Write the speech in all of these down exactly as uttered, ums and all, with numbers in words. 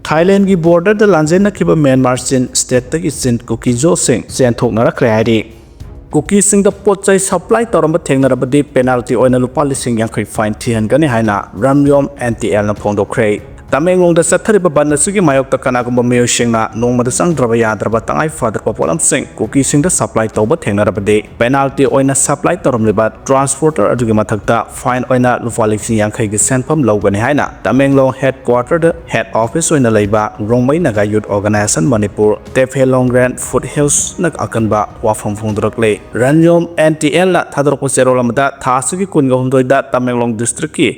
ꯊꯥꯏꯂꯦꯟꯒꯤ ꯕꯣꯔꯗꯔꯗ ꯂꯥꯟꯖꯦꯟꯅꯈꯤꯕ Myanmar ꯆꯤꯟ ꯁ꯭ꯇꯦꯠꯇꯒꯤ ꯆꯤꯟ ꯀꯨꯀꯤꯖꯣꯁꯤꯡ ꯆꯦꯟꯊꯣꯛꯅꯔꯛꯈ꯭ꯔꯦ ꯍꯥꯏꯔꯤ꯫ ꯀꯨꯀꯤꯁꯤꯡꯗ ꯄꯣꯠ ꯆꯩ ꯁꯄ꯭ꯂꯥꯏ ꯇꯧꯔꯝꯕ ꯊꯦꯡꯅꯔꯕꯗꯤ ꯄꯦꯅꯥꯜꯇꯤ ꯑꯣꯏꯅ ꯂꯨꯄꯥ ꯂꯤꯁꯤꯡ ꯌꯥꯡꯈꯩ ꯐꯥꯏꯟ ꯊꯤꯍꯟꯒꯅꯤ ꯍꯥꯏꯅ ꯔꯝꯌꯣꯝ ꯑꯦꯟ ꯇꯤ ꯑꯦꯜꯅ ꯐꯣꯡꯗꯣꯛꯈ꯭ꯔꯦ꯫ ꯇꯃꯦꯡꯂꯣꯡꯗ ꯆꯠꯊꯔꯤꯕ ꯕꯟ ꯑꯁꯤꯒꯤ ꯃꯥꯌꯣꯛꯇ ꯀꯅꯥꯒꯨꯝꯕ ꯃꯤꯑꯣꯏꯁꯤꯡꯅ ꯅꯣꯡꯃꯗ ꯆꯪꯗ꯭ꯔꯕ ꯌꯥꯗ꯭ꯔꯕ ꯇꯉꯥꯏ ꯐꯗ꯭ꯔꯕ ꯄꯣꯠꯂꯝꯁꯤꯡ ꯀꯨꯀꯤꯁꯤꯡꯗ ꯁꯄ꯭ꯂꯥꯏ ꯇꯧꯕ ꯊꯦꯡꯅꯔꯕꯗꯤ ꯄꯦꯅꯥꯜꯇꯤ ꯑꯣꯏꯅ ꯁꯄ꯭ꯂꯥꯏ ꯇꯧꯔꯝꯂꯤꯕ ꯇ꯭ꯔꯥꯟꯁꯄꯣꯔꯇꯔ ꯑꯗꯨꯒꯤ ꯃꯊꯛꯇ ꯐꯥꯏꯟ ꯑꯣꯏꯅ ꯂꯨꯄꯥ ꯂꯤꯁꯤꯡ ꯌꯥꯡꯈꯩꯒꯤ ꯁꯦꯟꯐꯝ ꯂꯧꯒꯅꯤ ꯍꯥꯏꯅ ꯇꯃꯦꯡꯂꯣꯡ ꯍꯦꯗ ꯀ꯭ꯋꯥꯔꯇꯔꯗ ꯍꯦꯗ ꯑꯣꯐꯤꯁ ꯑꯣꯏꯅ ꯂꯩꯕ ꯔꯣꯡꯃꯩ ꯅꯥꯒꯥ ꯌꯨꯠ ꯑꯣꯔꯒꯅꯥꯏꯖꯦꯁꯟ ꯃꯅꯤꯄꯨꯔ, ꯇꯦꯐꯦꯂꯣꯡꯒ꯭ꯔꯦꯟ ꯐꯨꯠ ꯍꯤꯜꯁꯅ ꯑꯀꯟꯕ ꯋꯥꯐꯝ ꯐꯣꯡꯗꯣꯔꯛꯂꯤ꯫ ꯔꯟꯌꯣꯝ ꯑꯦꯟ ꯇꯤ ꯑꯦꯜꯅ ꯊꯥꯗꯣꯔꯛꯄ ꯆꯦꯔꯣꯜ ꯑꯃꯗ ꯊꯥ ꯑꯁꯤꯒꯤ ꯀꯨꯟꯒ ꯍꯨꯝꯗꯣꯏꯗ ꯇꯃꯦꯡꯂꯣꯡ ꯗꯤꯁꯇ꯭ꯔꯤꯛꯀꯤ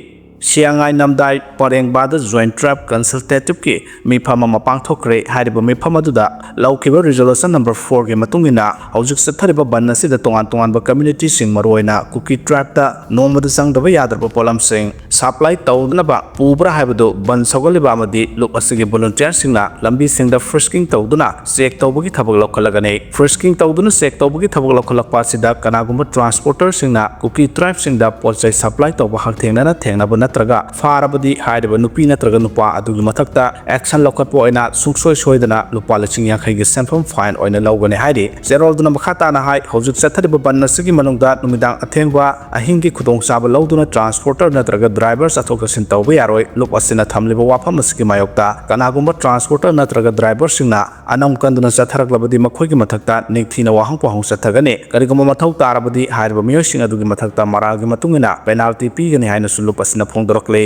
ꯁꯤꯌꯥꯉꯥꯏ ꯅꯝꯗꯥꯏ ꯄꯔꯦꯡꯕꯥꯗ ꯖꯣꯏꯟꯠ ꯇ꯭ꯔꯥꯏꯕ ꯀꯟꯁꯜꯇꯦꯇꯤꯚꯀꯤ ꯃꯤꯐꯝ ꯑꯃ ꯄꯥꯡꯊꯣꯛꯈ꯭ꯔꯦ꯫ ꯍꯥꯏꯔꯤꯕ ꯃꯤꯐꯝ ꯑꯗꯨꯗ ꯂꯧꯈꯤꯕ ꯔꯤꯖꯣꯂꯨꯁꯟ ꯅꯝꯕꯔ ꯐꯣꯔꯒꯤ ꯃꯇꯨꯡ ꯏꯟꯅ ꯍꯧꯖꯤꯛ ꯆꯠꯊꯔꯤꯕ ꯕꯟ ꯑꯁꯤꯗ ꯇꯣꯉꯥꯟ ꯇꯣꯉꯥꯟꯕ ꯀꯝꯃ꯭ꯌꯨꯅꯤꯇꯤꯁꯤꯡ, ꯃꯔꯨꯑꯣꯏꯅ ꯀꯨꯀꯤ ꯇ꯭ꯔꯥꯏꯕꯇ ꯅꯣꯡꯃꯗ ꯆꯪꯗꯕ ꯌꯥꯗ꯭ꯔꯕ ꯄꯣꯠꯂꯝꯁꯤꯡ ꯁꯄ꯭ꯂꯥꯏ ꯇꯧꯗꯅꯕ ꯄꯨꯕ꯭ꯔꯥ ꯍꯥꯏꯕꯗꯨ ꯕꯟ ꯁꯧꯒꯠꯂꯤꯕ ꯑꯃꯗꯤ ꯂꯨꯞ ꯑꯁꯤꯒꯤ ꯚꯣꯂꯨꯟꯇꯤꯌꯔꯁꯤꯡꯅ ꯂꯝꯕꯤꯁꯤꯡꯗ ꯐ꯭ꯔꯤꯁꯀꯤꯡ ꯇꯧꯗꯨꯅ ꯆꯦꯛ ꯇꯧꯕꯒꯤ ꯊꯕꯛ ꯂꯧꯈꯠꯂꯒꯅꯤ꯫ ꯐ꯭ꯔꯤꯁꯀꯤꯡ ꯇꯧꯗꯨꯅ ꯆꯦꯛ ꯇꯧꯕꯒꯤ ꯊꯕꯛ ꯂꯧꯈꯠꯂꯛꯄ ꯑꯁꯤꯗ ꯀꯅꯥꯒꯨꯝꯕ ꯇ꯭ꯔꯥꯟꯁꯄꯣꯔꯇꯔꯁꯤꯡꯅ ꯀꯨꯀꯤ ꯇ꯭ꯔꯥꯏꯕꯁꯤꯡꯗ ꯄꯣꯠ ꯆꯩ ꯁꯄ꯭ꯂꯥꯏ ꯇꯧꯕ ꯍꯛꯊꯦꯡꯅꯅ ꯊꯦꯡꯅꯕ ꯅꯠꯇ꯭ꯔꯒ ꯐꯥꯔꯕꯗꯤ ꯍꯥꯏꯔꯤꯕ ꯅꯨꯄꯤ ꯅꯠꯇ꯭ꯔꯒ ꯅꯨꯄꯥ ꯑꯗꯨꯒꯤ ꯃꯊꯛꯇ ꯑꯦꯛꯁꯟ ꯂꯧꯈꯠꯄ ꯑꯣꯏꯅ ꯁꯨꯡꯁꯣꯏ ꯁꯣꯏꯗꯅ ꯂꯨꯄꯥ ꯂꯤꯁꯤꯡ ꯌꯥꯡꯈꯩꯒꯤ ꯁꯦꯟꯐꯝ ꯐꯥꯏꯟ ꯑꯣꯏꯅ ꯂꯧꯒꯅꯤ ꯍꯥꯏꯔꯤ꯫ ꯆꯦꯔꯣꯜꯗꯨꯅ ꯃꯈꯥ ꯇꯥꯅ ꯍꯥꯏ, ꯍꯧꯖꯤꯛ ꯆꯠꯊꯔꯤꯕ ꯕꯟ ꯑꯁꯤꯒꯤ ꯃꯅꯨꯡꯗ ꯅꯨꯃꯤꯗꯥꯡ ꯑꯊꯦꯡꯕ ꯑꯍꯤꯡꯒꯤ ꯈꯨꯗꯣꯡꯆꯥꯕ ꯂꯧꯗꯨꯅ ꯇ꯭ꯔꯥꯟꯁꯄꯣꯔꯇꯔ ꯅꯠꯇ꯭ꯔꯒ ꯗ꯭ꯔꯥꯏꯚꯔ ꯆꯠꯊꯣꯛ ꯆꯠꯁꯤꯟ ꯇꯧꯕ ꯌꯥꯔꯣꯏ꯫ ꯂꯨꯞ ꯑꯁꯤꯅ ꯊꯝꯂꯤꯕ ꯋꯥꯐꯝ ꯑꯁꯤꯒꯤ ꯃꯥꯌꯣꯛꯇ ꯀꯅꯥꯒꯨꯝꯕ ꯇ꯭ꯔꯥꯟꯁꯄꯣꯔꯇꯔ ꯅꯠꯇ꯭ꯔꯒ ꯗ꯭ꯔꯥꯏꯚꯔꯁꯤꯡꯅ ꯑꯅꯝ ꯀꯟꯗꯨꯅ ꯆꯠꯊꯔꯛꯂꯕꯗꯤ ꯃꯈꯣꯏꯒꯤ ꯃꯊꯛꯇ ꯅꯤꯡꯊꯤꯅ ꯋꯥꯍꯪ ꯄꯥꯎꯍꯪ ꯆꯠꯊꯒꯅꯤ꯫ ꯀꯔꯤꯒꯨꯝꯕ ꯃꯊꯧ ꯇꯥꯔꯕꯗꯤ ꯍꯥꯏꯔꯤꯕ ꯃꯤꯑꯣꯏꯁꯤꯡ ꯑꯗꯨꯒꯤ ꯃꯊꯛꯇ ꯃꯔꯥꯜꯒꯤ ꯃꯇꯨꯡ ꯏꯟꯅ ꯄꯦꯅꯥꯜꯇꯤ ꯄꯤꯒꯅꯤ ꯍꯥꯏꯅꯁꯨ ꯂꯨꯞ ꯑꯁꯤꯅ ꯐꯣꯡꯗꯣꯔꯛꯂꯤ꯫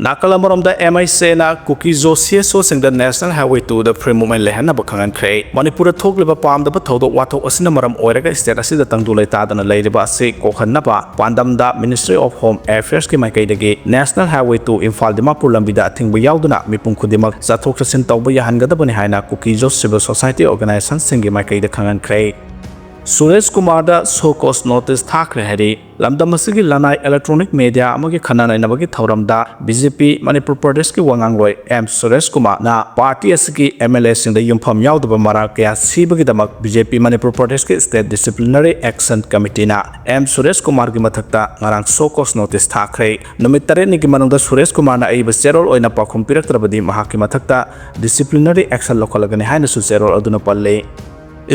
ꯅꯥꯀꯜ ꯑꯃꯔꯣꯝꯗ ꯑꯦꯝ ꯑꯥꯏ ꯁꯤꯅ ꯀꯨꯀꯤ ꯖꯣ ꯁꯤ ꯑꯦꯁ ꯑꯣꯁꯤꯡꯗ ꯅꯦꯁꯅꯦꯜ ꯍꯥꯏꯋꯦ ꯇꯨꯗ ꯐ꯭ꯔꯤ ꯃꯨꯚꯃꯦꯟ ꯂꯩꯍꯟꯅꯕ ꯈꯪꯍꯟꯈ꯭ꯔꯦ꯫ ꯃꯅꯤꯄꯨꯔꯗ ꯊꯣꯛꯂꯤꯕ ꯄꯥꯝꯗꯕ ꯊꯧꯗꯣꯛ ꯋꯥꯊꯣꯛ ꯑꯁꯤꯅ ꯃꯔꯝ ꯑꯣꯏꯔꯒ ꯁ꯭ꯇꯦꯠ ꯑꯁꯤꯗ ꯇꯪꯗꯨ ꯂꯩꯇꯥꯗꯅ ꯂꯩꯔꯤꯕ ꯑꯁꯤ ꯀꯣꯛꯍꯟꯅꯕ ꯄꯥꯟꯗꯝꯗ ꯃꯤꯅꯤꯁꯇ꯭ꯔꯤ ꯑꯣꯐ ꯍꯣꯝ ꯑꯦꯐꯤꯌꯔꯁꯀꯤ ꯃꯥꯏꯀꯩꯗꯒꯤ national highway two Imphal Dimapur ꯂꯝꯕꯤꯗ ꯑꯊꯤꯡꯕ ꯌꯥꯎꯗꯅ ꯃꯤꯄꯨꯝ ꯈꯨꯗꯤꯡꯃꯛ ꯆꯠꯊꯣꯛ ꯆꯠꯁꯤꯟ ꯇꯧꯕ ꯌꯥꯍꯟꯒꯗꯕꯅꯤ ꯍꯥꯏꯅ ꯀꯨꯀꯤ ꯖꯣ ꯁꯤꯚꯤꯜ ꯁꯣꯁꯥꯏꯇꯤ ꯑꯣꯔꯒꯅꯥꯏꯖꯦꯁꯟꯁꯤꯡꯒꯤ ꯃꯥꯏꯀꯩꯗ ꯈꯪꯍꯟꯈ꯭ꯔꯦ꯫ ꯁꯨꯔꯦꯁ ꯀꯨꯃꯥꯔꯗ show cause notice ꯊꯥꯈ꯭ꯔꯦ ꯍꯥꯏꯔꯤ꯫ ꯂꯝꯗꯝ ꯑꯁꯤꯒꯤ ꯂꯅꯥꯏ electronic media ꯑꯃꯒꯤ ꯈꯟꯅ ꯅꯩꯅꯕꯒꯤ ꯊꯧꯔꯝꯗ B J P ꯃꯅꯤꯄꯨꯔ ꯄ꯭ꯔꯗꯦꯁꯀꯤ ꯋꯥꯉꯥꯡꯂꯣꯏ M ꯁꯨꯔꯦꯁ ꯀꯨꯃꯥꯔꯅ party ꯑꯁꯤꯒꯤ M L A ꯁꯤꯡꯗ ꯌꯨꯝꯐꯝ ꯌꯥꯎꯗꯕ ꯃꯔꯥꯜ ꯀꯌꯥ ꯁꯤꯕꯒꯤꯗꯃꯛ B J P ꯃꯅꯤꯄꯨꯔ ꯄ꯭ꯔꯗꯦꯁꯀꯤ state disciplinary action committee ꯅ M ꯁꯨꯔꯦꯁ ꯀꯨꯃꯥꯔꯒꯤ ꯃꯊꯛꯇ ꯉꯔꯥꯡ show cause notice ꯊꯥꯈ꯭ꯔꯦ꯫ ꯅꯨꯃꯤꯠ ꯇꯔꯦꯠꯅꯤꯒꯤ ꯃꯅꯨꯡꯗ ꯁꯨꯔꯦꯁ ꯀꯨꯃꯥꯔꯅ ꯑꯏꯕ ꯆꯦꯔꯣꯜ ꯑꯣꯏꯅ ꯄꯥꯎꯈꯨꯝ ꯄꯤꯔꯛꯇ꯭ꯔꯕꯗꯤ ꯃꯍꯥꯛꯀꯤ ꯃꯊꯛꯇ disciplinary action ꯂꯧꯈꯠꯂꯒꯅꯤ ꯍꯥꯏꯅꯁꯨ ꯆꯦꯔꯣꯜ ꯑꯗꯨꯅ ꯄꯜꯂꯤ꯫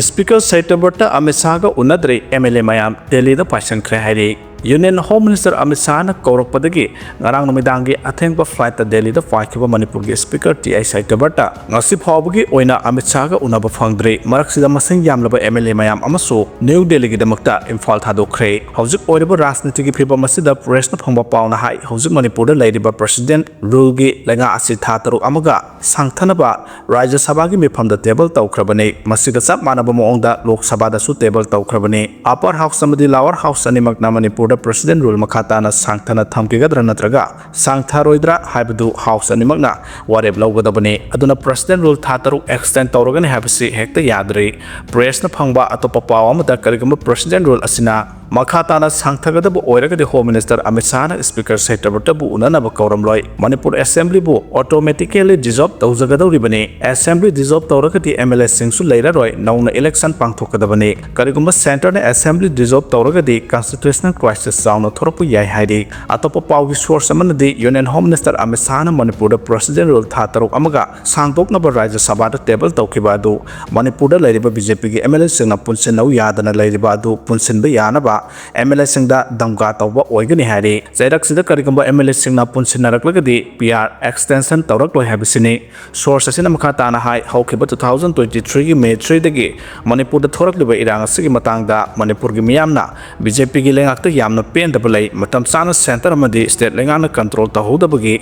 Speaker ꯁꯇ꯭ꯌꯕ꯭ꯔꯇ Amit ꯁꯥꯍꯒ ꯎꯅꯗ꯭ꯔꯤ, M L A ꯃꯌꯥꯝ ꯗꯦꯜꯂꯤꯗ ꯄꯥꯏꯁꯤꯟꯈ꯭ꯔꯦ ꯍꯥꯏꯔꯤ꯫ Union Home Minister ꯑꯃꯤꯠ ꯁꯥꯍꯅ ꯀꯧꯔꯛꯄꯗꯒꯤ ꯉꯔꯥꯡ ꯅꯨꯃꯤꯗꯥꯡꯒꯤ ꯑꯊꯦꯡꯕ flight ꯗ ꯗꯦꯜꯂꯤꯗ ꯄꯥꯏꯈꯤꯕ ꯃꯅꯤꯄꯨꯔꯒꯤ Speaker T I ꯁꯇ꯭ꯌꯕ꯭ꯔꯇ ꯉꯁꯤ ꯐꯥꯎꯕꯒꯤ ꯑꯣꯏꯅ ꯑꯃꯤꯠ ꯁꯥꯍꯒ ꯎꯅꯕ ꯐꯪꯗ꯭ꯔꯤ꯫ ꯃꯔꯛꯁꯤꯗ ꯃꯁꯤꯡ ꯌꯥꯝꯂꯕ M L A ꯃꯌꯥꯝ ꯑꯃꯁꯨ ꯅ꯭ꯌꯨ ꯗꯦꯜꯂꯤꯒꯤꯗꯃꯛꯇ ꯏꯝꯐꯥꯜ ꯊꯥꯗꯣꯛꯈ꯭ꯔꯦ꯫ ꯍꯧꯖꯤꯛ ꯑꯣꯏꯔꯤꯕ ꯔꯥꯖꯅꯤꯇꯤꯒꯤ ꯐꯤꯕꯝ ꯑꯁꯤꯗ press ꯅ ꯐꯪꯕ ꯄꯥꯎꯅ ꯍꯥꯏ, ꯍꯧꯖꯤꯛ ꯃꯅꯤꯄꯨꯔꯗ ꯂꯩꯔꯤꯕ President Rule ꯒꯤ ꯂꯩꯉꯥꯛ ꯑꯁꯤ ꯊꯥ ꯇꯔꯨꯛ ꯑꯃꯒ ꯁꯥꯡꯊꯅꯕ ꯔꯥꯖ꯭ꯌ ꯁꯚꯥꯒꯤ ꯃꯤꯐꯝꯗ table ꯇꯧꯈ꯭ꯔꯕꯅꯤ꯫ ꯃꯁꯤꯒ ꯆꯞ ꯃꯥꯟꯅꯕ ꯃꯑꯣꯡꯗ ꯂꯣꯛ ꯁꯚꯥꯗꯁꯨ table ꯇꯧꯈ꯭ꯔꯕꯅꯤ꯫ Upper House ꯑꯃꯗꯤ Lower House ꯑꯅꯤꯃꯛꯅ ꯃꯅꯤꯄꯨꯔꯗ President Rule ꯃꯈꯥ ꯇꯥꯅ ꯁꯥꯡꯊꯅ ꯊꯝꯈꯤꯒꯗ꯭ꯔꯥ ꯅꯠꯇ꯭ꯔꯒ ꯁꯥꯡꯊꯔꯣꯏꯗ꯭ꯔꯥ ꯍꯥꯏꯕꯗꯨ House ꯑꯅꯤꯃꯛꯅ ꯋꯥꯔꯦꯞ ꯂꯧꯒꯗꯕꯅꯤ꯫ ꯑꯗꯨꯅ President Rule ꯊꯥ ꯇꯔꯨꯛ extend ꯇꯧꯔꯒꯅꯤ ꯍꯥꯏꯕꯁꯤ ꯍꯦꯛꯇ ꯌꯥꯗ꯭ꯔꯤ꯫ Press ꯅ ꯐꯪꯕ ꯑꯇꯣꯞꯄ ꯄꯥꯎ ꯑꯃꯗ, ꯀꯔꯤꯒꯨꯝꯕ President Rule ꯑꯁꯤꯅ ꯃꯈꯥ ꯇꯥꯅ ꯁꯥꯡꯊꯒꯗꯕ ꯑꯣꯏꯔꯒꯗꯤ, Home Minister Amit ꯁꯥꯍꯅ Speaker ꯁꯇ꯭ꯌꯕ꯭ꯔꯇꯕꯨ ꯎꯅꯅꯕ ꯀꯧꯔꯝꯂꯣꯏ꯫ Manipur Assembly ꯕꯨ automatically dissolve ꯇꯧꯖꯒꯗꯧꯔꯤꯕꯅꯤ꯫ Assembly dissolve ꯇꯧꯔꯒꯗꯤ M L A ꯁꯤꯡꯁꯨ ꯂꯩꯔꯔꯣꯏ, ꯅꯧꯅ election ꯄꯥꯡꯊꯣꯛꯀꯗꯕꯅꯤ꯫ ꯀꯔꯤꯒꯨꯝꯕ Centre ꯅ Assembly dissolve ꯇꯧꯔꯒꯗꯤ constitutional crisis ꯆꯥꯎꯅ ꯊꯣꯔꯛꯄ ꯌꯥꯏ ꯍꯥꯏꯔꯤ꯫ ꯑꯇꯣꯞꯄ ꯄꯥꯎꯒꯤ source ꯑꯃꯅꯗꯤ Union Home Minister Amit ꯁꯥꯍꯅ ꯃꯅꯤꯄꯨꯔꯗ President Rule ꯊꯥ ꯇꯔꯨꯛ ꯑꯃꯒ ꯁꯥꯡꯗꯣꯛꯅꯕ ꯔꯥꯖ꯭ꯌ ꯁꯚꯥꯗ table ꯇꯧꯈꯤꯕ ꯑꯗꯨ ꯃꯅꯤꯄꯨꯔꯗ ꯂꯩꯔꯤꯕ B J P ꯒꯤ M L A ꯁꯤꯡꯅ ꯄꯨꯟꯁꯤꯟꯅꯧ ꯌꯥꯗꯅ ꯂꯩꯔꯤꯕ ꯑꯗꯨ ꯄꯨꯟꯁꯤꯟꯕ ꯌꯥꯅꯕ M L A ꯁꯤꯡꯗ ꯙꯝꯀꯥ ꯇꯧꯕ ꯑꯣꯏꯒꯅꯤ ꯍꯥꯏꯔꯤ꯫ ꯆꯩꯔꯛꯁꯤꯗ ꯀꯔꯤꯒꯨꯝꯕ M L A ꯁꯤꯡꯅ ꯄꯨꯟꯁꯤꯟꯅꯔꯛꯂꯒꯗꯤ P R extension ꯇꯧꯔꯛꯂꯣꯏ ꯍꯥꯏꯕꯁꯤꯅꯤ꯫ Source ꯑꯁꯤꯅ ꯃꯈꯥ ꯇꯥꯅ ꯍꯥꯏ, ꯍꯧꯈꯤꯕ two thousand twenty three ꯒꯤ May three ꯗꯒꯤ ꯃꯅꯤꯄꯨꯔꯗ ꯊꯣꯔꯛꯂꯤꯕ ꯏꯔꯥꯡ ꯑꯁꯤꯒꯤ ꯃꯇꯥꯡꯗ ꯃꯅꯤꯄꯨꯔꯒꯤ ꯃꯤꯌꯥꯝꯅ B J P ꯒꯤ ꯂꯩꯉꯥꯛꯇ ꯌꯥꯝꯅ ꯄꯦꯟꯗꯕ ꯂꯩ꯫ ꯃꯇꯝ ꯆꯥꯅ Centre ꯑꯃꯗꯤ state ꯂꯩꯉꯥꯛꯅ control ꯇꯧꯍꯧꯗꯕꯒꯤ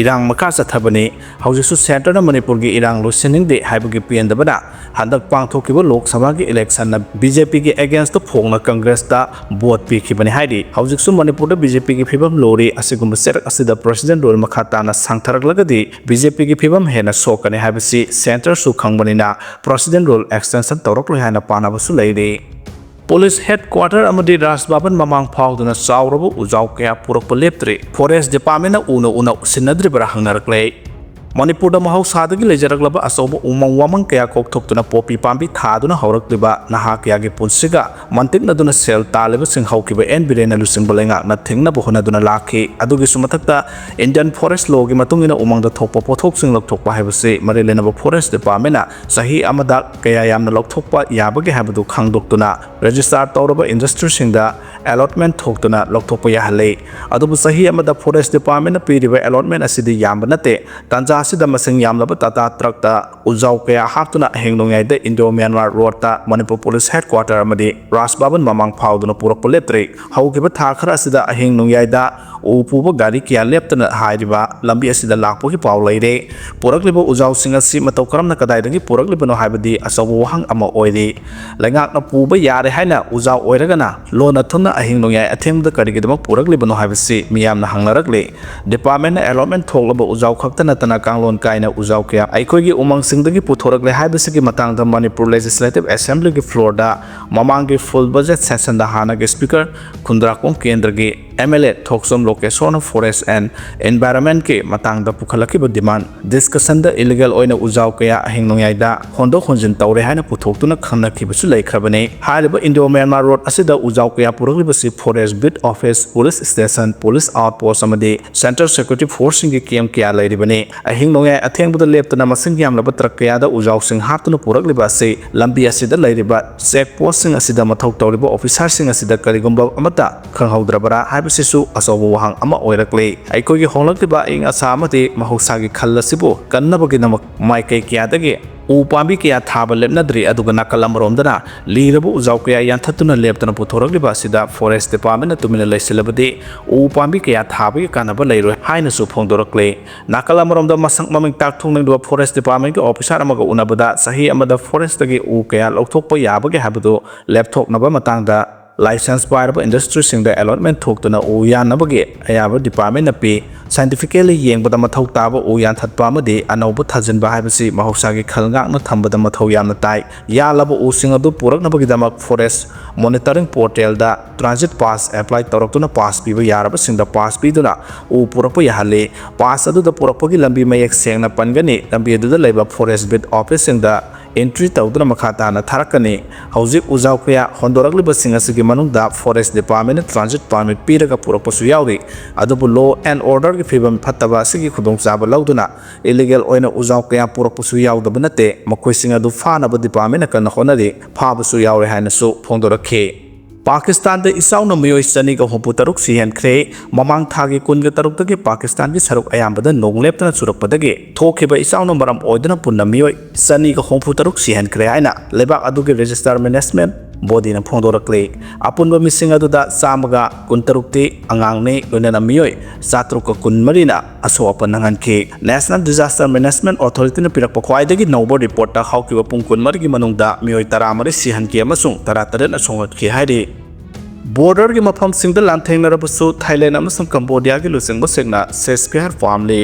ꯏꯔꯥꯡ ꯃꯈꯥ ꯆꯠꯊꯕꯅꯤ꯫ ꯍꯧꯖꯤꯛꯁꯨ Centre ꯅ ꯃꯅꯤꯄꯨꯔꯒꯤ ꯏꯔꯥꯡ ꯂꯣꯏꯁꯤꯟꯅꯤꯡꯗꯦ ꯍꯥꯏꯕꯒꯤ ꯄꯦꯟꯗꯕꯅ ꯍꯟꯗꯛ ꯄꯥꯡꯊꯣꯛꯈꯤꯕ ꯂꯣꯛ ꯁꯚꯥꯒꯤ election ꯅ B J P ꯒꯤ against ꯇ ꯐꯣꯡꯅ Congress ꯇ vote ꯄꯤꯈꯤꯕꯅꯤ ꯍꯥꯏꯔꯤ꯫ ꯍꯧꯖꯤꯛꯁꯨ ꯃꯅꯤꯄꯨꯔꯗ B J P ꯒꯤ ꯐꯤꯕꯝ ꯂꯨꯔꯤ꯫ ꯑꯁꯤꯒꯨꯝꯕ ꯆꯩꯔꯛ ꯑꯁꯤꯗ President Rule ꯃꯈꯥ ꯇꯥꯅ ꯁꯥꯡꯊꯔꯛꯂꯒꯗꯤ B J P ꯒꯤ ꯐꯤꯕꯝ ꯍꯦꯟꯅ ꯁꯣꯛꯀꯅꯤ ꯍꯥꯏꯕꯁꯤ Centre ꯁꯨ ꯈꯪꯕꯅꯤꯅ President Rule extension ꯇꯧꯔꯛꯂꯣꯏ ꯍꯥꯏꯅ ꯄꯥꯅꯕꯁꯨ ꯂꯩꯔꯤ꯫ ꯄꯨꯂꯤꯁ ꯍꯦꯗꯀ꯭ꯋꯥꯇꯔ ꯑꯃꯗꯤ ꯔꯥꯖ ꯚꯕꯟ ꯃꯃꯥꯡ ꯐꯥꯎꯗꯨꯅ ꯆꯥꯎꯔꯕ ꯎꯖꯥꯎ ꯀꯌꯥ ꯄꯨꯔꯛꯄ ꯂꯦꯞꯇ꯭ꯔꯤ꯫ ꯐꯣꯔꯦꯁ ꯗꯤꯄꯥꯔꯠꯃꯦꯟꯅ ꯎꯅ ꯎꯅ ꯁꯤꯟꯅꯗ꯭ꯔꯤꯕ꯭ꯔꯥ ꯍꯪꯅꯔꯛꯂꯦ꯫ ꯃꯅꯤꯄꯨꯔꯗ ꯃꯍꯧꯁꯥꯗꯒꯤ ꯂꯩꯖꯔꯛꯂꯕ ꯑꯆꯧꯕ ꯎꯃꯪ ꯋꯥꯃꯪ ꯀꯌꯥ ꯀꯣꯛꯊꯣꯛꯇꯨꯅ ꯄꯣꯄꯤ ꯄꯥꯝꯕꯤ ꯊꯥꯗꯨꯅ ꯍꯧꯔꯛꯂꯤꯕ ꯅꯍꯥ ꯀꯌꯥꯒꯤ ꯄꯨꯟꯁꯤꯒ ꯃꯟꯇꯤꯛꯅꯗꯨꯅ ꯁꯦꯜ ꯇꯥꯜꯂꯤꯕꯁꯤꯡ ꯍꯧꯈꯤꯕ ꯑꯦꯟ ꯕꯤꯔꯦꯟꯅ ꯂꯨꯆꯤꯡꯕ ꯂꯩꯉꯥꯛꯅ ꯊꯤꯡꯅꯕ ꯍꯣꯠꯅꯗꯨꯅ ꯂꯥꯛꯈꯤ꯫ ꯑꯗꯨꯒꯤꯁꯨ ꯃꯊꯛꯇ, ꯏꯟꯗꯤꯌꯟ ꯐꯣꯔꯦꯁ ꯂꯣꯒꯤ ꯃꯇꯨꯡ ꯏꯟꯅ ꯎꯃꯪꯗ ꯊꯣꯛꯄ ꯄꯣꯠꯊꯣꯛꯁꯤꯡ ꯂꯧꯊꯣꯛꯄ ꯍꯥꯏꯕꯁꯤ ꯃꯔꯤ ꯂꯩꯅꯕ ꯐꯣꯔꯦꯁ ꯗꯤꯄꯥꯔꯠꯃꯦꯟꯅ ꯆꯍꯤ ꯑꯃꯗ ꯀꯌꯥ ꯌꯥꯝꯅ ꯂꯧꯊꯣꯛꯄ ꯌꯥꯕꯒꯦ ꯍꯥꯏꯕꯗꯨ ꯈꯪꯗꯣꯛꯇꯨꯅ ꯔꯦꯖꯤꯁꯇꯥꯔ ꯇꯧꯔꯕ ꯏꯟꯗꯁꯇ꯭ꯔꯤꯁꯤꯡꯗ ꯑꯦꯂꯣꯠꯃꯦꯟ ꯊꯣꯛꯇꯨꯅ ꯂꯧꯊꯣꯛꯄ ꯌꯥꯍꯜꯂꯤ꯫ ꯑꯗꯨꯕꯨ ꯆꯍꯤ ꯑꯃꯗ ꯐꯣꯔꯦꯁ ꯗꯤꯄꯥꯔꯠꯃꯦꯟꯅ ꯄꯤꯔꯤꯕ ꯑꯦꯂꯣꯠꯃꯦꯟ ꯑꯁꯤꯗꯤ ꯌꯥꯝꯕ ꯅꯠꯇꯦ꯫ ꯇꯥꯟꯖꯥ ꯑꯁꯤꯗ ꯃꯁꯤꯡ ꯌꯥꯝꯂꯕ ꯇꯥꯇꯥ ꯇ꯭ꯔꯛꯇ ꯎꯖꯥꯎ ꯀꯌꯥ ꯍꯥꯞꯇꯨꯅ ꯑꯍꯤꯡ ꯅꯣꯡꯌꯥꯏꯗ ꯏꯟꯗꯣ ꯃ꯭ꯌꯥꯟꯃꯥꯔ ꯔꯣꯗꯇ ꯃꯅꯤꯄꯨꯔ ꯄꯨꯂꯤꯁ ꯍꯦꯗꯀ꯭ꯋꯥꯇꯔ ꯑꯃꯗꯤ ꯔꯥꯖ ꯚꯕꯟ ꯃꯃꯥꯡ ꯐꯥꯎꯗꯨꯅ ꯄꯨꯔꯛꯄ ꯂꯦꯞꯇ꯭ꯔꯤ꯫ ꯍꯧꯈꯤꯕ ꯊꯥ ꯈꯔ ꯑꯁꯤꯗ ꯑꯍꯤꯡ ꯅꯣꯡꯌꯥꯏꯗ ꯎ ꯄꯨꯕ ꯒꯥꯔꯤ ꯀꯌꯥ ꯂꯦꯞꯇꯅ ꯍꯥꯏꯔꯤꯕ ꯂꯝꯕꯤ ꯑꯁꯤꯗ ꯂꯥꯛꯄꯒꯤ ꯄꯥꯎ ꯂꯩꯔꯦ꯫ ꯄꯨꯔꯛꯂꯤꯕ ꯎꯖꯥꯎꯁꯤꯡ ꯑꯁꯤ ꯃꯇꯧ ꯀꯔꯝꯅ ꯀꯗꯥꯏꯗꯒꯤ ꯄꯨꯔꯛꯂꯤꯕꯅꯣ ꯍꯥꯏꯕꯗꯤ ꯑꯆꯧꯕ ꯋꯥꯍꯪ ꯑꯃ ꯑꯣꯏꯔꯤ꯫ ꯂꯩꯉꯥꯛꯅ ꯄꯨꯕ ꯌꯥꯔꯦ ꯍꯥꯏꯅ ꯎꯖꯥꯎ ꯑꯣꯏꯔꯒꯅ ꯂꯣꯟꯅ ꯊꯨꯝꯅ ꯑꯍꯤꯡ ꯅꯣꯡꯌꯥꯏ ꯑꯊꯦꯡꯕꯗ ꯀꯔꯤꯒꯤꯗꯃꯛ ꯄꯨꯔꯛꯂꯤꯕꯅꯣ ꯍꯥꯏꯕꯁꯤ ꯃꯤꯌꯥꯝꯅ ꯍꯪꯅꯔꯛꯂꯤ꯫ ꯗꯤꯄꯥꯔꯠꯃꯦꯟꯅ ꯑꯦꯂꯣꯠꯃꯦꯟ ꯊꯣꯛꯂꯕ ꯎꯖꯥꯎ ꯈꯛꯇ ꯅꯠꯇꯅ ꯀꯥꯡꯂꯣꯟ ꯀꯥꯏꯅ ꯎꯖꯥꯎ ꯀꯌꯥ ꯑꯩꯈꯣꯏꯒꯤ ꯎꯃꯪꯁꯤꯡꯗꯒꯤ ꯄꯨꯊꯣꯔꯛꯂꯦ ꯍꯥꯏꯕꯁꯤꯒꯤ ꯃꯇꯥꯡꯗ ꯃꯅꯤꯄꯨꯔ ꯂꯦꯖꯤꯁꯂꯦꯇꯤꯚ ꯑꯦꯁꯦꯝꯕ꯭ꯂꯤꯒꯤ ꯐ꯭ꯂꯣꯔꯗ ꯃꯃꯥꯡꯒꯤ ꯐꯨꯜ ꯕꯖꯦꯠ ꯁꯦꯁꯟꯗ ꯍꯥꯟꯅꯒꯤ ꯁ꯭ꯄꯤꯀꯔ ꯈꯨꯟꯗ꯭ꯔꯥꯛꯄꯝ ꯀꯦꯟꯗ꯭ꯔꯒꯤ ꯑꯦꯝ ꯑꯦꯜ ꯑꯦ ꯊꯣꯛꯆꯣꯝ ꯂꯣꯀꯦꯁꯣꯔꯅ ꯐꯣꯔꯦꯁ ꯑꯦꯟ ꯏꯟꯚꯥꯏꯔꯣꯟꯃꯦꯟꯠꯀꯤ ꯃꯇꯥꯡꯗ ꯄꯨꯈꯠꯂꯛꯈꯤꯕ ꯗꯤꯃꯥꯟ ꯗꯤꯁꯀꯁꯟꯗ ꯏꯂꯤꯒꯦꯜ ꯑꯣꯏꯅ ꯎꯖꯥꯎ ꯀꯌꯥ ꯑꯍꯤꯡ ꯅꯣꯡꯌꯥꯏꯗ ꯍꯣꯟꯗꯣꯛ ꯍꯣꯟꯖꯤꯟ ꯇꯧꯔꯦ ꯍꯥꯏꯅ ꯄꯨꯊꯣꯛꯇꯨꯅ ꯈꯪꯅꯈꯤꯕꯁꯨ ꯂꯩꯈ꯭ꯔꯕꯅꯤ꯫ ꯍꯥꯏꯔꯤꯕ ꯏꯟꯗꯣ ꯃ꯭ꯌꯥꯟꯃꯥꯔ ꯔꯣꯗ ꯑꯁꯤꯗ ꯎꯖꯥꯎ ꯀꯌꯥ ꯄꯨꯔꯛꯂꯤꯕꯁꯤ forest beat office, police station, police out post ꯑꯃꯗꯤ ꯁꯦꯟꯇ꯭ꯔꯦꯜ ꯁꯦꯀ꯭ꯌꯨꯔꯤꯇꯤ ꯐꯣꯔꯁꯁꯤꯡꯒꯤ ꯀꯦꯝꯞ ꯀꯌꯥ ꯂꯩꯔꯤꯕꯅꯤ꯫ ꯑꯍꯤꯡ ꯅꯣꯡꯌꯥꯏ ꯑꯊꯦꯡꯕꯗ ꯂꯦꯞꯇꯅ ꯃꯁꯤꯡ ꯌꯥꯝꯂꯕ ꯇ꯭ꯔꯛ ꯀꯌꯥꯗ ꯎꯖꯥꯎꯁꯤꯡ ꯍꯥꯞꯇꯨꯅ ꯄꯨꯔꯛꯂꯤꯕ ꯑꯁꯤ ꯂꯝꯕꯤ ꯑꯁꯤꯗ ꯂꯩꯔꯤꯕ ꯆꯦꯛ ꯄꯣꯁ꯭ꯠꯁꯤꯡ ꯑꯁꯤꯗ ꯃꯊꯧ ꯇꯧꯔꯤꯕ ꯑꯣꯐꯤꯁꯥꯔꯁꯤꯡ ꯑꯁꯤꯗ ꯀꯔꯤꯒꯨꯝꯕ ꯑꯃꯠꯇ ꯈꯪꯍꯧꯗ꯭ꯔꯕꯔꯥ ꯍꯥꯏꯕꯁꯤꯁꯨ ꯑꯆꯧꯕ ꯋꯥꯍꯪ ꯑꯃ ꯑꯣꯏꯔꯛꯂꯤ꯫ ꯑꯩꯈꯣꯏꯒꯤ ꯍꯣꯡꯂꯛꯂꯤꯕ ꯑꯏꯪ ꯑꯁꯥ ꯑꯃꯗꯤ ꯃꯍꯧꯁꯥꯒꯤ ꯈꯜ ꯑꯁꯤꯕꯨ ꯀꯟꯅꯕꯒꯤꯗꯃꯛ ꯃꯥꯏꯀꯩ ꯀꯌꯥꯗꯒꯤ ꯎ ꯄꯥꯝꯕꯤ ꯀꯌꯥ ꯊꯥꯕ ꯂꯦꯞꯅꯗ꯭ꯔꯤ, ꯑꯗꯨꯒ ꯅꯥꯀꯜ ꯑꯃꯔꯣꯝꯗꯅ ꯂꯤꯔꯕ ꯎꯖꯥꯎ ꯀꯌꯥ ꯌꯥꯟꯊꯠꯇꯨꯅ ꯂꯦꯞꯇꯅ ꯄꯨꯊꯣꯔꯛꯂꯤꯕ ꯑꯁꯤꯗ ꯐꯣꯔꯦꯁ ꯗꯤꯄꯥꯔꯠꯃꯦꯟꯅ ꯇꯨꯃꯤꯟꯅ ꯂꯩꯁꯤꯜꯂꯕꯗꯤ ꯎ ꯄꯥꯝꯕꯤ ꯀꯌꯥ ꯊꯥꯕꯒꯤ ꯀꯥꯟꯅꯕ ꯂꯩꯔꯣꯏ ꯍꯥꯏꯅꯁꯨ ꯐꯣꯡꯗꯣꯔꯛꯂꯤ꯫ ꯅꯥꯀꯜ ꯑꯃꯔꯣꯝꯗ ꯃꯁꯛ ꯃꯃꯤꯡ ꯇꯥꯛꯊꯣꯛꯅꯤꯡꯂꯤꯕ ꯐꯣꯔꯦꯁ ꯗꯤꯄꯥꯔꯠꯃꯦꯟꯒꯤ ꯑꯣꯐꯤꯁꯥꯔ ꯑꯃꯒ ꯎꯅꯕꯗ ꯆꯍꯤ ꯑꯃꯗ ꯐꯣꯔꯦꯁꯇꯒꯤ ꯎ ꯀꯌꯥ ꯂꯧꯊꯣꯛꯄ ꯌꯥꯕꯒꯦ ꯍꯥꯏꯕꯗꯨ ꯂꯦꯞꯊꯣꯛꯅꯕ ꯃꯇꯥꯡꯗ ꯂꯥꯏꯁꯦꯟꯁ ꯄꯥꯏꯔꯕ ꯏꯟꯗꯁꯇ꯭ꯔꯤꯁꯤꯡꯗ ꯑꯦꯂꯣꯠꯃꯦꯟ ꯊꯣꯛꯇꯨꯅ ꯎ ꯌꯥꯟꯅꯕꯒꯤ ꯑꯌꯥꯕ ꯗꯤꯄꯥꯔꯠꯃꯦꯟꯅ ꯄꯤ꯫ ꯁꯥꯏꯟꯇꯤꯐꯤꯀꯦꯜꯂꯤ ꯌꯦꯡꯕꯗ ꯃꯊꯧ ꯇꯥꯕ ꯎ ꯌꯥꯟꯊꯠꯄ ꯑꯃꯗꯤ ꯑꯅꯧꯕ ꯊꯥꯖꯤꯟꯕ ꯍꯥꯏꯕꯁꯤ ꯃꯍꯧꯁꯥꯒꯤ ꯈꯜ ꯉꯥꯛꯅ ꯊꯝꯕꯗ ꯃꯊꯧ ꯌꯥꯝꯅ ꯇꯥꯏ꯫ ꯌꯥꯜꯂꯕ ꯎꯁꯤꯡ ꯑꯗꯨ ꯄꯨꯔꯛꯅꯕꯒꯤꯗꯃꯛ ꯐꯣꯔꯦꯁ ꯃꯣꯅꯤꯇꯔꯤꯡ ꯄꯣꯔꯇꯦꯜꯗ ꯇ꯭ꯔꯥꯟꯖꯤꯠ ꯄꯥꯁ ꯑꯦꯄ꯭ꯂꯥꯏ ꯇꯧꯔꯛꯇꯨꯅ ꯄꯥꯁ ꯄꯤꯕ ꯌꯥꯔꯕꯁꯤꯡꯗ ꯄꯥꯁ ꯄꯤꯗꯨꯅ ꯎ ꯄꯨꯔꯛꯄ ꯌꯥꯍꯜꯂꯤ꯫ ꯄꯥꯁ ꯑꯗꯨꯗ ꯄꯨꯔꯛꯄꯒꯤ ꯂꯝꯕꯤ ꯃꯌꯦꯛ ꯁꯦꯡꯅ ꯄꯟꯒꯅꯤ꯫ ꯂꯝꯕꯤ ꯑꯗꯨꯗ ꯂꯩꯕ ꯐꯣꯔꯦꯁ ꯕꯤꯠ ꯑꯣꯐꯤꯁꯁꯤꯡꯗ ꯑꯦꯟꯇ꯭ꯔꯤ ꯇꯧꯗꯨꯅ ꯃꯈꯥ ꯇꯥꯅ ꯊꯥꯔꯛꯀꯅꯤ꯫ ꯍꯧꯖꯤꯛ ꯎꯖꯥꯎ ꯀꯌꯥ ꯍꯣꯟꯗꯣꯔꯛꯂꯤꯕꯁꯤꯡ ꯑꯁꯤꯒꯤ ꯃꯅꯨꯡꯗ ꯐꯣꯔꯦꯁ ꯗꯤꯄꯥꯔꯠꯃꯦꯟꯅ ꯇ꯭ꯔꯥꯟꯖꯤꯠ ꯄꯥꯔꯃꯤꯠ ꯄꯤꯔꯒ ꯄꯨꯔꯛꯄꯁꯨ ꯌꯥꯎꯔꯤ꯫ ꯑꯗꯨꯕꯨ ꯂꯣ ꯑꯦꯟ ꯑꯣꯔꯗꯔꯒꯤ ꯐꯤꯕꯝ ꯐꯠꯇꯕ ꯑꯁꯤꯒꯤ ꯈꯨꯗꯣꯡꯆꯥꯕ ꯂꯧꯗꯨꯅ ꯏꯂꯤꯒꯦꯜ ꯑꯣꯏꯅ ꯎꯖꯥꯎ ꯀꯌꯥ ꯄꯨꯔꯛꯄꯁꯨ ꯌꯥꯎꯗꯕ ꯅꯠꯇꯦ꯫ ꯃꯈꯣꯏꯁꯤꯡ ꯑꯗꯨ ꯐꯥꯅꯕ ꯗꯤꯄꯥꯔꯠꯃꯦꯟꯅ ꯀꯟꯅ ꯍꯣꯠꯅꯔꯤ꯫ ꯐꯥꯕꯁꯨ ꯌꯥꯎꯔꯦ ꯍꯥꯏꯅꯁꯨ ꯐꯣꯡꯗꯣꯔꯛꯈꯤ꯫ ꯄꯥꯀꯤꯁꯇꯥꯟꯗ ꯏꯆꯥꯎꯅ ꯃꯤꯑꯣꯏ ꯆꯅꯤꯒ ꯍꯨꯝꯐꯨ ꯇꯔꯨꯛ ꯁꯤꯍꯟꯈ꯭ꯔꯦ꯫ ꯃꯃꯥꯡ ꯊꯥꯒꯤ ꯀꯨꯟꯒ ꯇꯔꯨꯛꯇꯒꯤ ꯄꯥꯀꯤꯁꯇꯥꯟꯒꯤ ꯁꯔꯨꯛ ꯑꯌꯥꯝꯕꯗ ꯅꯣꯡ ꯂꯦꯞꯇꯅ ꯆꯨꯔꯛꯄꯗꯒꯤ ꯊꯣꯛꯈꯤꯕ ꯏꯆꯥꯎꯅ ꯃꯔꯝ ꯑꯣꯏꯗꯨꯅ ꯄꯨꯟꯅ ꯃꯤꯑꯣꯏ ꯆꯅꯤꯒ ꯍꯨꯝꯐꯨ ꯇꯔꯨꯛ ꯁꯤꯍꯟꯈ꯭ꯔꯦ ꯍꯥꯏꯅ ꯂꯩꯕꯥꯛ ꯑꯗꯨꯒꯤ ꯔꯦꯖꯤꯁꯇꯔ ꯃꯦꯅꯦꯖꯃꯦꯟ ꯕꯣꯗꯤꯅ ꯐꯣꯡꯗꯣꯔꯛꯂꯤ꯫ ꯑꯄꯨꯟꯕ ꯃꯤꯁꯤꯡ ꯑꯗꯨꯗ ꯆꯥꯝꯃꯒ ꯀꯨꯟꯇꯔꯨꯛꯇꯤ ꯑꯉꯥꯡꯅꯤ, ꯂꯣꯏꯅꯅ ꯃꯤꯑꯣꯏ ꯆꯥꯇ꯭ꯔꯨꯛꯀ ꯀꯨꯟꯃꯔꯤꯅ ꯑꯁꯣꯛ ꯑꯄꯟ ꯅꯪꯍꯟꯈꯤ꯫ ꯅꯦꯁꯅꯦꯜ ꯗꯤꯖꯥꯁꯇꯔ ꯃꯦꯅꯦꯖꯃꯦꯟ ꯑꯣꯊꯣꯔꯤꯇꯤꯅ ꯄꯤꯔꯛꯄ ꯈ꯭ꯋꯥꯏꯗꯒꯤ ꯅꯧꯕ ꯔꯤꯄꯣꯔꯠꯇ ꯍꯧꯈꯤꯕ ꯄꯨꯡ ꯀꯨꯟꯃꯔꯤꯒꯤ ꯃꯅꯨꯡꯗ ꯃꯤꯑꯣꯏ ꯇꯔꯥꯃꯔꯤ ꯁꯤꯍꯟꯈꯤ ꯑꯃꯁꯨꯡ ꯇꯔꯥꯇꯔꯦꯠꯅ ꯁꯣꯛꯍꯟꯈꯤ ꯍꯥꯏꯔꯤ꯫ ꯕꯣꯔꯗꯔꯒꯤ ꯃꯐꯝꯁꯤꯡꯗ ꯂꯥꯟꯊꯦꯡꯅꯔꯕꯁꯨ ꯊꯥꯏꯂꯦꯟ ꯑꯃꯁꯨꯡ ꯀꯝꯕꯣꯗꯤꯌꯥꯒꯤ ꯂꯨꯆꯤꯡꯕꯁꯤꯡꯅ ꯁꯤꯖꯐꯤꯌꯥꯔ ꯄꯥꯝꯂꯤ꯫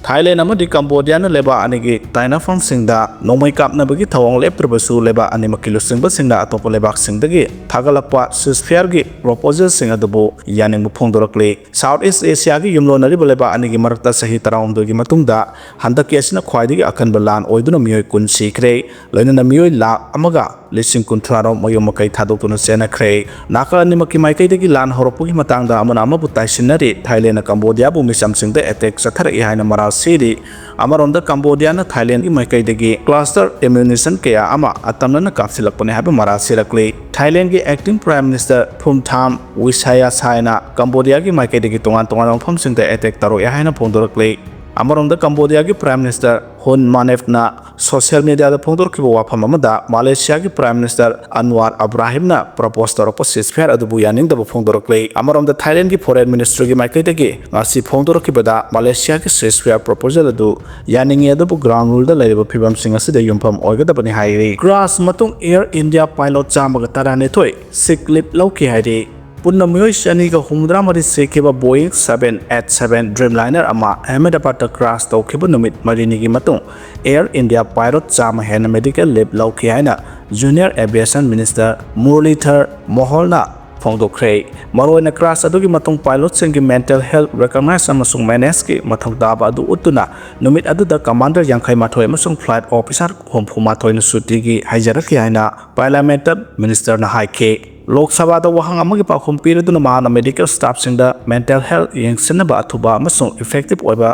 ꯊꯥꯏꯂꯦꯟ ꯑꯃꯗꯤ ꯀꯝꯕꯣꯗꯤꯌꯥꯅ ꯂꯩꯕꯥꯛ ꯑꯅꯤꯒꯤ ꯇꯥꯏꯅꯐꯝꯁꯤꯡꯗ ꯅꯣꯡꯃꯩ ꯀꯥꯞꯅꯕꯒꯤ ꯊꯧꯑꯣꯡ ꯂꯦꯞꯇ꯭ꯔꯕꯁꯨ, ꯂꯩꯕꯥꯛ ꯑꯅꯤꯃꯛꯀꯤ ꯂꯨꯆꯤꯡꯕꯁꯤꯡꯅ ꯑꯇꯣꯞꯄ ꯂꯩꯕꯥꯛꯁꯤꯡꯗꯒꯤ ꯊꯥꯒꯠꯂꯛꯄ ꯁꯤꯖꯐꯤꯌꯥꯔꯒꯤ ꯄ꯭ꯔꯣꯄꯣꯖꯦꯜꯁꯤꯡ ꯑꯗꯨꯕꯨ ꯌꯥꯅꯤꯡꯕ ꯐꯣꯡꯗꯣꯔꯛꯂꯤ꯫ ꯁꯥꯎꯠ ꯏꯁ ꯑꯦꯁꯤꯌꯥꯒꯤ ꯌꯨꯝꯂꯣꯟꯅꯔꯤꯕ ꯂꯩꯕꯥꯛ ꯑꯅꯤꯒꯤ ꯃꯔꯛꯇ ꯆꯍꯤ ꯇꯔꯥꯍꯨꯝꯗꯣꯏꯒꯤ ꯃꯇꯨꯡꯗ ꯍꯟꯗꯛꯀꯤ ꯑꯁꯤꯅ ꯈ꯭ꯋꯥꯏꯗꯒꯤ ꯑꯀꯟꯕ ꯂꯥꯟ ꯑꯣꯏꯗꯨꯅ ꯃꯤꯑꯣꯏ ꯀꯨꯟ ꯁꯤꯈ꯭ꯔꯦ, ꯂꯣꯏꯅꯅ ꯃꯤꯑꯣꯏ ꯂꯥꯈ ꯑꯃꯒ ꯂꯤꯁꯤꯡ ꯀꯨꯟꯊ꯭ꯔꯥ ꯔꯣꯝ ꯃꯌꯨꯝ ꯃꯀꯩ ꯊꯥꯗꯣꯛꯇꯨꯅ ꯆꯦꯟꯅꯈ꯭ꯔꯦ꯫ ꯅꯥꯀꯜ ꯑꯅꯤꯃꯛꯀꯤ ꯃꯥꯏꯀꯩꯗꯒꯤ ꯂꯥꯟ ꯍꯧꯔꯛꯄꯒꯤ ꯃꯇꯥꯡꯗ ꯑꯃꯅ ꯑꯃꯕꯨ ꯇꯥꯏꯁꯤꯟꯅꯔꯤ꯫ ꯊꯥꯏꯂꯦꯟꯅ ꯀꯝꯕꯣꯗꯤꯌꯥꯕꯨ ꯃꯤꯆꯝꯁꯤꯡꯗ ꯑꯦꯇꯦꯛ ꯆꯠꯊꯔꯛꯏ ꯍꯥꯏꯅ ꯃꯔꯥꯜ ꯁꯤꯔꯤ꯫ ꯑꯃꯔꯣꯝꯗ ꯀꯝꯕꯣꯗꯤꯌꯥꯅ ꯊꯥꯏꯂꯦꯟꯒꯤ ꯃꯥꯏꯀꯩꯗꯒꯤ ꯀ꯭ꯂꯁꯇꯔ ꯑꯦꯃ꯭ꯌꯨꯅꯤꯁꯟ ꯀꯌꯥ ꯑꯃ ꯑꯇꯝꯅꯅ ꯀꯥꯞꯁꯤꯜꯂꯛꯄꯅꯤ ꯍꯥꯏꯕ ꯃꯔꯥꯜ ꯁꯤꯔꯛꯂꯤ꯫ ꯊꯥꯏꯂꯦꯟꯒꯤ ꯑꯦꯛꯇꯤꯡ ꯄ꯭ꯔꯥꯏꯝ ꯃꯤꯅꯤꯁꯇꯔ ꯄꯨꯝꯊꯥꯝ ꯋꯤꯁꯥꯌꯥꯁꯥꯏꯅ ꯀꯝꯕꯣꯗꯤꯌꯥꯒꯤ ꯃꯥꯏꯀꯩꯗꯒꯤ ꯇꯣꯉꯥꯟ ꯇꯣꯉꯥꯟꯕ ꯃꯐꯝꯁꯤꯡꯗ ꯑꯦꯇꯦꯛ ꯇꯧꯔꯛꯑꯦ ꯍꯥꯏꯅ ꯐꯣꯡꯗꯣꯔꯛꯂꯤ꯫ ꯑꯃꯔꯣꯝꯗ ꯀꯝꯕꯣꯗꯤꯌꯥꯒꯤ Prime Minister Hun Manevꯅ social mediaꯗ ꯐꯣꯡꯗꯣꯔꯛꯈꯤꯕ ꯋꯥꯐꯝ ꯑꯃꯗ ꯃꯥꯂꯦꯁꯤꯌꯥꯒꯤ Prime Minister Anwar Ibrahimꯅ propose ꯇꯧꯔꯛꯄ ceasefire ꯑꯗꯨꯕꯨ ꯌꯥꯅꯤꯡꯗꯕ ꯐꯣꯡꯗꯣꯔꯛꯂꯤ꯫ ꯑꯃꯔꯣꯝꯗ Thailandꯒꯤ Foreign Ministryꯒꯤ ꯃꯥꯏꯀꯩꯗꯒꯤ ꯉꯁꯤ ꯐꯣꯡꯗꯣꯔꯛꯈꯤꯕꯗ ꯃꯥꯂꯦꯁꯤꯌꯥꯒꯤ ceasefire proposal ꯑꯗꯨ ꯌꯥꯅꯤꯡꯉꯤ, ꯑꯗꯨꯕꯨ ground ruleꯗ ꯂꯩꯔꯤꯕ ꯐꯤꯕꯝꯁꯤꯡ ꯑꯁꯤꯗ ꯌꯨꯝꯐꯝ ꯑꯣꯏꯒꯗꯕꯅꯤ ꯍꯥꯏꯔꯤ꯫ Crash ꯃꯇꯨꯡ Air India pilot ꯆꯥꯝꯃꯒ ꯇꯔꯥꯅꯤꯊꯣꯏ sick leave ꯂꯧꯈꯤ ꯍꯥꯏꯔꯤ꯫ ꯄꯨꯟꯅ ꯃꯤꯑꯣꯏ ꯆꯅꯤꯒ ꯍꯨꯝꯐꯨꯇꯔꯥ ꯃꯔꯤ ꯁꯤꯈꯤꯕ Boeing seven eight seven Dreamliner ꯑꯃ ꯑꯍꯃꯦꯗꯕꯥꯗꯇ crash ꯇꯧꯈꯤꯕ ꯅꯨꯃꯤꯠ ꯃꯔꯤꯅꯤꯒꯤ ꯃꯇꯨꯡ Air India pilot ꯆꯥꯝꯃ ꯍꯦꯟꯅ medical leave ꯂꯧꯈꯤ ꯍꯥꯏꯅ Junior Aviation Minister Muralidhar Moholna ꯐꯣꯡꯗꯣꯛꯈ꯭ꯔꯦ꯫ ꯃꯔꯨꯑꯣꯏꯅ crash ꯑꯗꯨꯒꯤ ꯃꯇꯨꯡ pilotꯁꯤꯡꯒꯤ mental health recognize ꯑꯃꯁꯨꯡ manageꯀꯤ ꯃꯊꯧ ꯇꯥꯕ ꯑꯗꯨ ꯎꯠꯇꯨꯅ ꯅꯨꯃꯤꯠ ꯑꯗꯨꯗ commander ꯌꯥꯡꯈꯩ ꯃꯥꯊꯣꯏ ꯑꯃꯁꯨꯡ flight officer ꯍꯨꯝꯐꯨ ꯃꯥꯊꯣꯏꯅ ꯁꯨꯇꯤꯒꯤ ꯍꯥꯏꯖꯔꯛꯈꯤ ꯍꯥꯏꯅ Parliamentꯇ Ministerꯅ ꯍꯥꯏꯈꯤ꯫ ꯂꯣꯛ ꯁꯚꯥꯗ ꯋꯥꯍꯪ ꯑꯃꯒꯤ ꯄꯥꯎꯈꯨꯝ ꯄꯤꯔꯗꯨꯅ ꯃꯍꯥꯛꯅ medical staffꯁꯤꯡꯗ mental health ꯌꯦꯡꯁꯤꯟꯅꯕ ꯑꯊꯨꯕ ꯑꯃꯁꯨꯡ effective ꯑꯣꯏꯕ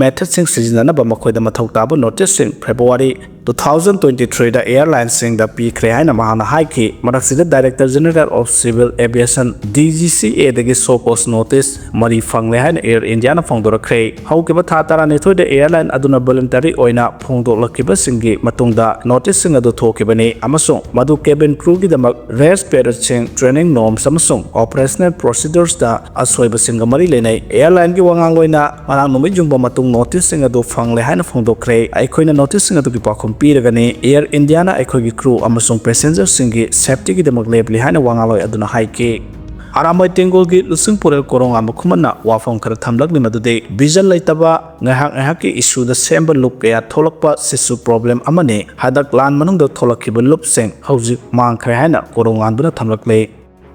methodꯁꯤꯡ ꯁꯤꯖꯤꯟꯅꯅꯕ ꯃꯈꯣꯏꯗ ꯃꯊꯧ ꯇꯥꯕ noticeꯁꯤꯡ February two thousand twenty threeꯗ airlineꯁꯤꯡꯗ ꯄꯤꯈ꯭ꯔꯦ ꯍꯥꯏꯅ ꯃꯍꯥꯛꯅ ꯍꯥꯏꯈꯤ꯫ ꯃꯔꯛꯁꯤꯗ Director General of Civil Aviation, DGCAꯗꯒꯤ show cause notice ꯃꯔꯤ ꯐꯪꯂꯦ ꯍꯥꯏꯅ Air Indiaꯅ ꯐꯣꯡꯗꯣꯔꯛꯈ꯭ꯔꯦ꯫ ꯍꯧꯈꯤꯕ ꯊꯥ ꯇꯔꯥꯅꯤꯊꯣꯏꯗ airline ꯑꯗꯨꯅ voluntary ꯑꯣꯏꯅ ꯐꯣꯡꯗꯣꯛꯂꯛꯈꯤꯕꯁꯤꯡꯒꯤ ꯃꯇꯨꯡꯗ noticeꯁꯤꯡ ꯑꯗꯨ ꯊꯣꯛꯈꯤꯕꯅꯤ ꯑꯃꯁꯨꯡ ꯃꯗꯨ cabin crewꯒꯤꯗꯃꯛ rest periodꯁꯤꯡ, training norms ꯑꯃꯁꯨꯡ operational proceduresꯇ ꯑꯁꯣꯏꯕꯁꯤꯡꯒ ꯃꯔꯤ ꯂꯩꯅꯩ꯫ Airlineꯒꯤ ꯋꯥꯉꯥꯡꯂꯣꯏꯅ ꯉꯔꯥꯡ ꯅꯨꯃꯤꯠ ꯌꯨꯡꯕ ꯃꯇꯨꯡ noticeꯁꯤꯡ ꯑꯗꯨ ꯐꯪꯂꯦ ꯍꯥꯏꯅ ꯐꯣꯡꯗꯣꯛꯈ꯭ꯔꯦ꯫ ꯑꯩꯈꯣꯏꯅ noticeꯁꯤꯡ ꯑꯗꯨꯒꯤ ꯄꯥꯎꯈꯨꯝ ꯄꯤꯔꯒꯅꯤ꯫ Air Indiaꯅ ꯑꯩꯈꯣꯏꯒꯤ crew ꯑꯃꯁꯨꯡ passengerꯁꯤꯡꯒꯤ safetyꯒꯤꯗꯃꯛ ꯂꯦꯞꯂꯤ ꯍꯥꯏꯅ ꯋꯥꯉꯥꯡꯂꯣꯏ ꯑꯗꯨꯅ ꯍꯥꯏꯈꯤ꯫ ꯑꯔꯥꯝꯕꯥꯏ ꯇꯦꯡꯒꯣꯜꯒꯤ ꯂꯨꯆꯤꯡ ꯄꯨꯔꯦꯜ ꯀꯣꯔꯣꯉꯥꯟꯕ ꯈꯨꯃꯟꯅ ꯋꯥꯐꯝ ꯈꯔ ꯊꯝꯂꯛꯂꯤ, ꯃꯗꯨꯗꯤ vision ꯂꯩꯇꯕ, ꯉꯥꯏꯍꯥꯛ ꯉꯥꯏꯍꯥꯛꯀꯤ issueꯗ ꯁꯦꯝꯕ loop ꯀꯌꯥ ꯊꯣꯛꯂꯛꯄ, ꯁꯤꯁꯨ problem ꯑꯃꯅꯤ꯫ ꯍꯟꯗꯛ ꯂꯥꯟ ꯃꯅꯨꯡꯗ ꯊꯣꯛꯂꯛꯈꯤꯕ loopꯁꯤꯡ ꯍꯧꯖꯤꯛ ꯃꯥꯡꯈ꯭ꯔꯦ ꯍꯥꯏꯅ ꯀꯣꯔꯣꯉꯥꯟꯕꯅ ꯊꯝꯂꯛꯂꯤ꯫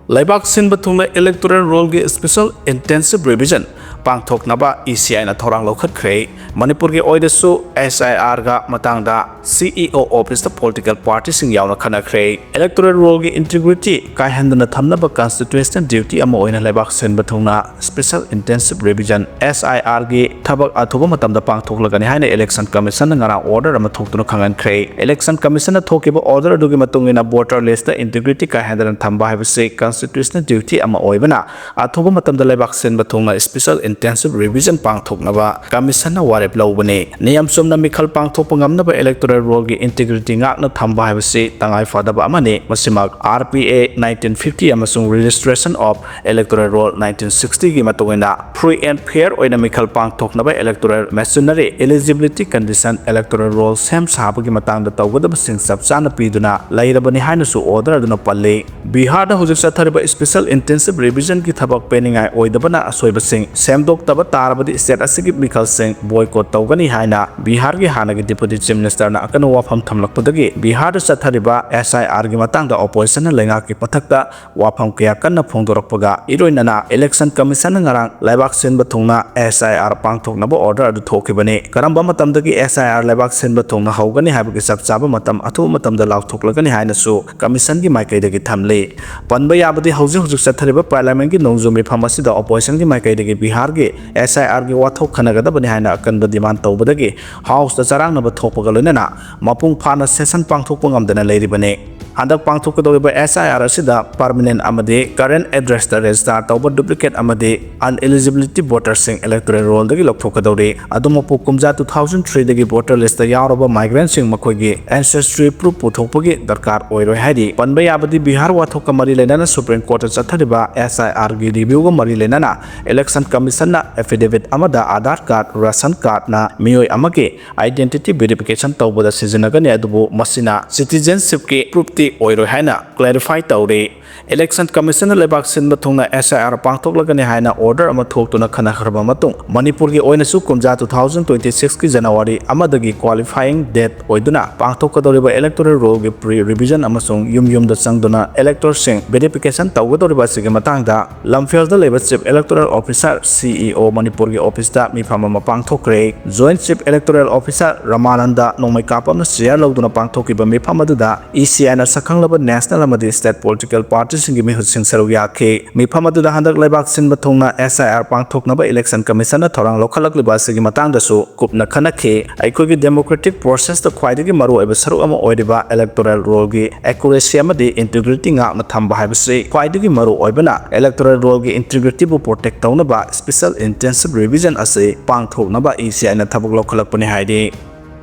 ꯂꯩꯕꯥꯛ ꯁꯤꯟꯕ ꯊꯨꯡꯅ electoral rollꯒꯤ special intensive revision ꯄꯥꯡꯊꯣꯛꯅꯕ ECIꯅ ꯊꯧꯔꯥꯡ ꯂꯧꯈꯠꯈ꯭ꯔꯦ꯫ ꯃꯅꯤꯄꯨꯔꯒꯤ ꯑꯣꯏꯅꯁꯨ SIRꯒ ꯃꯇꯥꯡꯗ CEO officeꯇ political partyꯁꯤꯡ ꯌꯥꯎꯅ ꯈꯟꯅꯈ꯭ꯔꯦ꯫ Electoral rollꯒꯤ integrity ꯀꯥꯏꯍꯟꯗꯅ ꯊꯝꯅꯕ constitutional duty ꯑꯃ ꯑꯣꯏꯅ ꯂꯩꯕꯥꯛ ꯁꯤꯟꯕ ꯊꯨꯡꯅ special intensive revision, SIRꯒꯤ ꯊꯕꯛ ꯑꯊꯨꯕ ꯃꯇꯝꯗ ꯄꯥꯡꯊꯣꯛꯂꯒꯅꯤ ꯍꯥꯏꯅ Election Commissionꯅ ꯉꯔꯥꯡ order ꯑꯃ ꯊꯣꯛꯇꯨꯅ ꯈꯪꯍꯟꯈ꯭ꯔꯦ꯫ Election Commissionꯅ ꯊꯣꯛꯈꯤꯕ order ꯑꯗꯨꯒꯤ ꯃꯇꯨꯡ ꯏꯟꯅ voter listꯇ integrity ꯀꯥꯏꯍꯟꯗꯅ ꯊꯝꯕ ꯍꯥꯏꯕꯁꯤ constitutional duty ꯑꯃ ꯑꯣꯏꯕꯅ, ꯑꯊꯨꯕ ꯃꯇꯝꯗ ꯂꯩꯕꯥꯛ ꯁꯤꯟꯕ ꯊꯨꯡꯅ special intensive revision ꯄꯥꯡꯊꯣꯛꯅꯕ commissionꯅ ꯋꯥꯔꯦꯞ ꯂꯧꯕꯅꯤ꯫ ꯅꯤꯌꯝ ꯆꯨꯝꯅ ꯃꯤꯈꯜ ꯄꯥꯡꯊꯣꯛꯄ ꯉꯝꯅꯕ electoral rollꯒꯤ integrity ꯉꯥꯛꯅ ꯊꯝꯕ ꯍꯥꯏꯕꯁꯤ ꯇꯉꯥꯏ ꯐꯗꯕ ꯑꯃꯅꯤ꯫ ꯃꯁꯤꯃꯛ R P A nineteen fifty ꯑꯃꯁꯨꯡ Registration of Electoral Roll nineteen sixtyꯒꯤ ꯃꯇꯨꯡ ꯏꯟꯅ free and fair ꯑꯣꯏꯅ ꯃꯤꯈꯜ ꯄꯥꯡꯊꯣꯛꯅꯕ electoral machinery, eligibility condition, electoral roll ꯁꯦꯝ ꯁꯥꯕꯒꯤ ꯃꯇꯥꯡꯗ ꯇꯧꯒꯗꯕꯁꯤꯡ ꯆꯞ ꯆꯥꯅ ꯄꯤꯗꯨꯅ ꯂꯩꯔꯕꯅꯤ ꯍꯥꯏꯅꯁꯨ order ꯑꯗꯨꯅ ꯄꯜꯂꯤ꯫ ꯕꯤꯍꯥꯔꯗ ꯍꯧꯖꯤꯛ ꯆꯠꯊꯔꯤꯕ special intensive revisionꯒꯤ ꯊꯕꯛ ꯄꯦꯟꯅꯤꯡꯉꯥꯏ ꯑꯣꯏꯗꯕꯅ ꯑꯁꯣꯏꯕꯁꯤꯡ ꯁꯦꯝꯗꯣꯛꯇꯕ ꯇꯥꯔꯕꯗꯤ state ꯑꯁꯤꯒꯤ ꯃꯤꯈꯜꯁꯤꯡ boycott ꯇꯧꯒꯅꯤ ꯍꯥꯏꯅ ꯕꯤꯍꯥꯔꯒꯤ ꯍꯥꯟꯅꯒꯤ Deputy Chief Ministerꯅ ꯑꯀꯟꯕ ꯋꯥꯐꯝ ꯊꯝꯂꯛꯄꯗꯒꯤ ꯕꯤꯍꯥꯔꯗ ꯆꯠꯊꯔꯤꯕ S I Rꯒꯤ ꯃꯇꯥꯡꯗ oppositionꯅ ꯂꯩꯉꯥꯛꯀꯤ ꯃꯊꯛꯇ ꯋꯥꯐꯝ ꯀꯌꯥ ꯀꯟꯅ ꯐꯣꯡꯗꯣꯔꯛꯄꯒ ꯏꯔꯣꯏꯅꯅ Election Commissionꯅ ꯉꯔꯥꯡ ꯂꯩꯕꯥꯛ ꯁꯤꯟꯕ ꯊꯨꯡꯅ S I R ꯄꯥꯡꯊꯣꯛꯅꯕ order ꯑꯗꯨ ꯊꯣꯛꯈꯤꯕꯅꯤ꯫ ꯀꯔꯝꯕ ꯃꯇꯝꯗꯒꯤ S I R ꯂꯩꯕꯥꯛ ꯁꯤꯟꯕ ꯊꯨꯡꯅ ꯍꯧꯒꯅꯤ ꯍꯥꯏꯕꯒꯤ ꯆꯞ ꯆꯥꯕ ꯃꯇꯝ ꯑꯊꯨꯕ ꯃꯇꯝꯗ ꯂꯥꯎꯊꯣꯛꯂꯒꯅꯤ ꯍꯥꯏꯅꯁꯨ commissionꯒꯤ ꯃꯥꯏꯀꯩꯗꯒꯤ ꯊꯝꯂꯤ꯫ ꯄꯟꯕ ꯌꯥꯕꯗꯤ ꯍꯧꯖꯤꯛ ꯍꯧꯖꯤꯛ ꯆꯠꯊꯔꯤꯕ parliamentꯀꯤ ꯅꯣꯡꯖꯨ ꯃꯤꯐꯝ ꯑꯁꯤꯗ oppositionꯒꯤ ꯃꯥꯏꯀꯩꯗꯒꯤ ꯕꯤꯍꯥꯔꯒꯤ S I Rꯒꯤ ꯋꯥꯊꯣꯛ ꯈꯟꯅꯒꯗꯕꯅꯤ ꯍꯥꯏꯅ ꯑꯀꯟꯕ demand ꯇꯧꯕꯗꯒꯤ Houseꯇ ꯆꯔꯥꯡꯅꯕ ꯊꯣꯛꯄꯒ ꯂꯣꯏꯅꯅ ꯃꯄꯨꯡ ꯐꯥꯅ session ꯄꯥꯡꯊꯣꯛꯄ ꯉꯝꯗꯅ ꯂꯩꯔꯤꯕꯅꯤ꯫ ꯍꯟꯗꯛ ꯄꯥꯡꯊꯣꯛꯀꯗꯧꯔꯤꯕ S I R ꯑꯁꯤꯗ permanent ꯑꯃꯗꯤ current addressꯇ register ꯇꯧꯕ duplicate ꯑꯃꯗꯤ uneligibility voterꯁꯤꯡ electoral rollꯗꯒꯤ ꯂꯧꯊꯣꯛꯀꯗꯧꯔꯤ꯫ ꯑꯗꯨꯃꯛꯄꯨ ꯀꯨꯝꯖꯥ two thousand threeꯗꯒꯤ voter listꯇ ꯌꯥꯎꯔꯕ migrantꯁꯤꯡ ꯃꯈꯣꯏꯒꯤ ancestry proof ꯄꯨꯊꯣꯛꯄꯒꯤ ꯗꯔꯀꯥꯔ ꯑꯣꯏꯔꯣꯏ ꯍꯥꯏꯔꯤ꯫ ꯄꯟꯕ ꯌꯥꯕꯗꯤ ꯕꯤꯍꯥꯔ ꯋꯥꯊꯣꯛꯀ ꯃꯔꯤ ꯂꯩꯅꯅ Supreme Courtꯇ ꯆꯠꯊꯔꯤꯕ S I Rꯒꯤ reviewꯒ ꯃꯔꯤ ꯂꯩꯅꯅ Election Commissionꯅ affidavit ꯑꯃꯗ Aadhaar card, ration cardꯅ ꯃꯤꯑꯣꯏ ꯑꯃꯒꯤ identity verification ꯇꯧꯕꯗ ꯁꯤꯖꯤꯟꯅꯒꯅꯤ, ꯑꯗꯨꯕꯨ ꯃꯁꯤꯅ citizenshipꯀꯤ proofꯇꯤ ꯑꯣꯏꯔꯣꯏ ꯍꯥꯏꯅ clarify ꯇꯧꯔꯤ꯫ Election Commissionꯅ ꯂꯩꯕꯥꯛ ꯁꯤꯟꯕ ꯊꯨꯡꯅ S I R ꯄꯥꯡꯊꯣꯛꯂꯒꯅꯤ ꯍꯥꯏꯅ order ꯑꯃ ꯊꯣꯛꯇꯨꯅ ꯈꯟꯅꯈ꯭ꯔꯕ ꯃꯇꯨꯡ, ꯃꯅꯤꯄꯨꯔꯒꯤ ꯑꯣꯏꯅꯁꯨ ꯀꯨꯝꯖꯥ two thousand twenty sixꯀꯤ January ꯑꯃꯗꯒꯤ qualifying date ꯑꯣꯏꯗꯨꯅ ꯄꯥꯡꯊꯣꯛꯀꯗꯧꯔꯤꯕ electoral rollꯒꯤ pre-revision ꯑꯃꯁꯨꯡ ꯌꯨꯝ ꯌꯨꯝꯗ ꯆꯪꯗꯨꯅ electorꯁꯤꯡ verification ꯇꯧꯒꯗꯧꯔꯤꯕ ꯑꯁꯤꯒꯤ ꯃꯇꯥꯡꯗ ꯂꯝꯐꯦꯜꯗ ꯂꯩꯕ Chief Electoral Officer, C E O, ꯃꯅꯤꯄꯨꯔꯒꯤ officeꯇ ꯃꯤꯐꯝ ꯑꯃ ꯄꯥꯡꯊꯣꯛꯈ꯭ꯔꯦ꯫ Joint Chief Electoral Officer ꯔꯃꯥꯅꯟꯗ ꯅꯣꯡꯃꯩ ꯀꯥꯞꯄꯝꯅ chair ꯂꯧꯗꯨꯅ ꯄꯥꯡꯊꯣꯛꯈꯤꯕ ꯃꯤꯐꯝ ꯑꯗꯨꯗ E C Iꯅ ꯁꯛꯈꯪꯂꯕ national ꯑꯃꯗꯤ state political partyꯁꯤꯡꯒꯤ ꯃꯤꯍꯨꯠꯁꯤꯡ ꯁꯔꯨꯛ ꯌꯥꯈꯤ꯫ ꯃꯤꯐꯝ ꯑꯗꯨꯗ ꯍꯟꯗꯛ ꯂꯩꯕꯥꯛ ꯁꯤꯟꯕ ꯊꯨꯡꯅ S I R ꯄꯥꯡꯊꯣꯛꯅꯕ election commissionꯅ ꯊꯧꯔꯥꯡ ꯂꯧꯈꯠꯂꯛꯂꯤꯕ ꯑꯁꯤꯒꯤ ꯃꯇꯥꯡꯗꯁꯨ ꯀꯨꯞꯅ ꯈꯟꯅꯈꯤ꯫ ꯑꯩꯈꯣꯏꯒꯤ democratic processꯇ ꯈ꯭ꯋꯥꯏꯗꯒꯤ ꯃꯔꯨꯑꯣꯏꯕ ꯁꯔꯨꯛ ꯑꯃ ꯑꯣꯏꯔꯤꯕ electoral rollꯒꯤ accuracy ꯑꯃꯗꯤ integrity ꯉꯥꯛꯅ ꯊꯝꯕ ꯍꯥꯏꯕꯁꯤ ꯈ꯭ꯋꯥꯏꯗꯒꯤ ꯃꯔꯨ ꯑꯣꯏꯕꯅ, electoral rollꯒꯤ integrityꯕꯨ protect ꯇꯧꯅꯕ special intensive revision ꯑꯁꯤ ꯄꯥꯡꯊꯣꯛꯅꯕ E C Iꯅ ꯊꯕꯛ ꯂꯧꯈꯠꯂꯛꯄꯅꯤ ꯍꯥꯏꯔꯤ꯫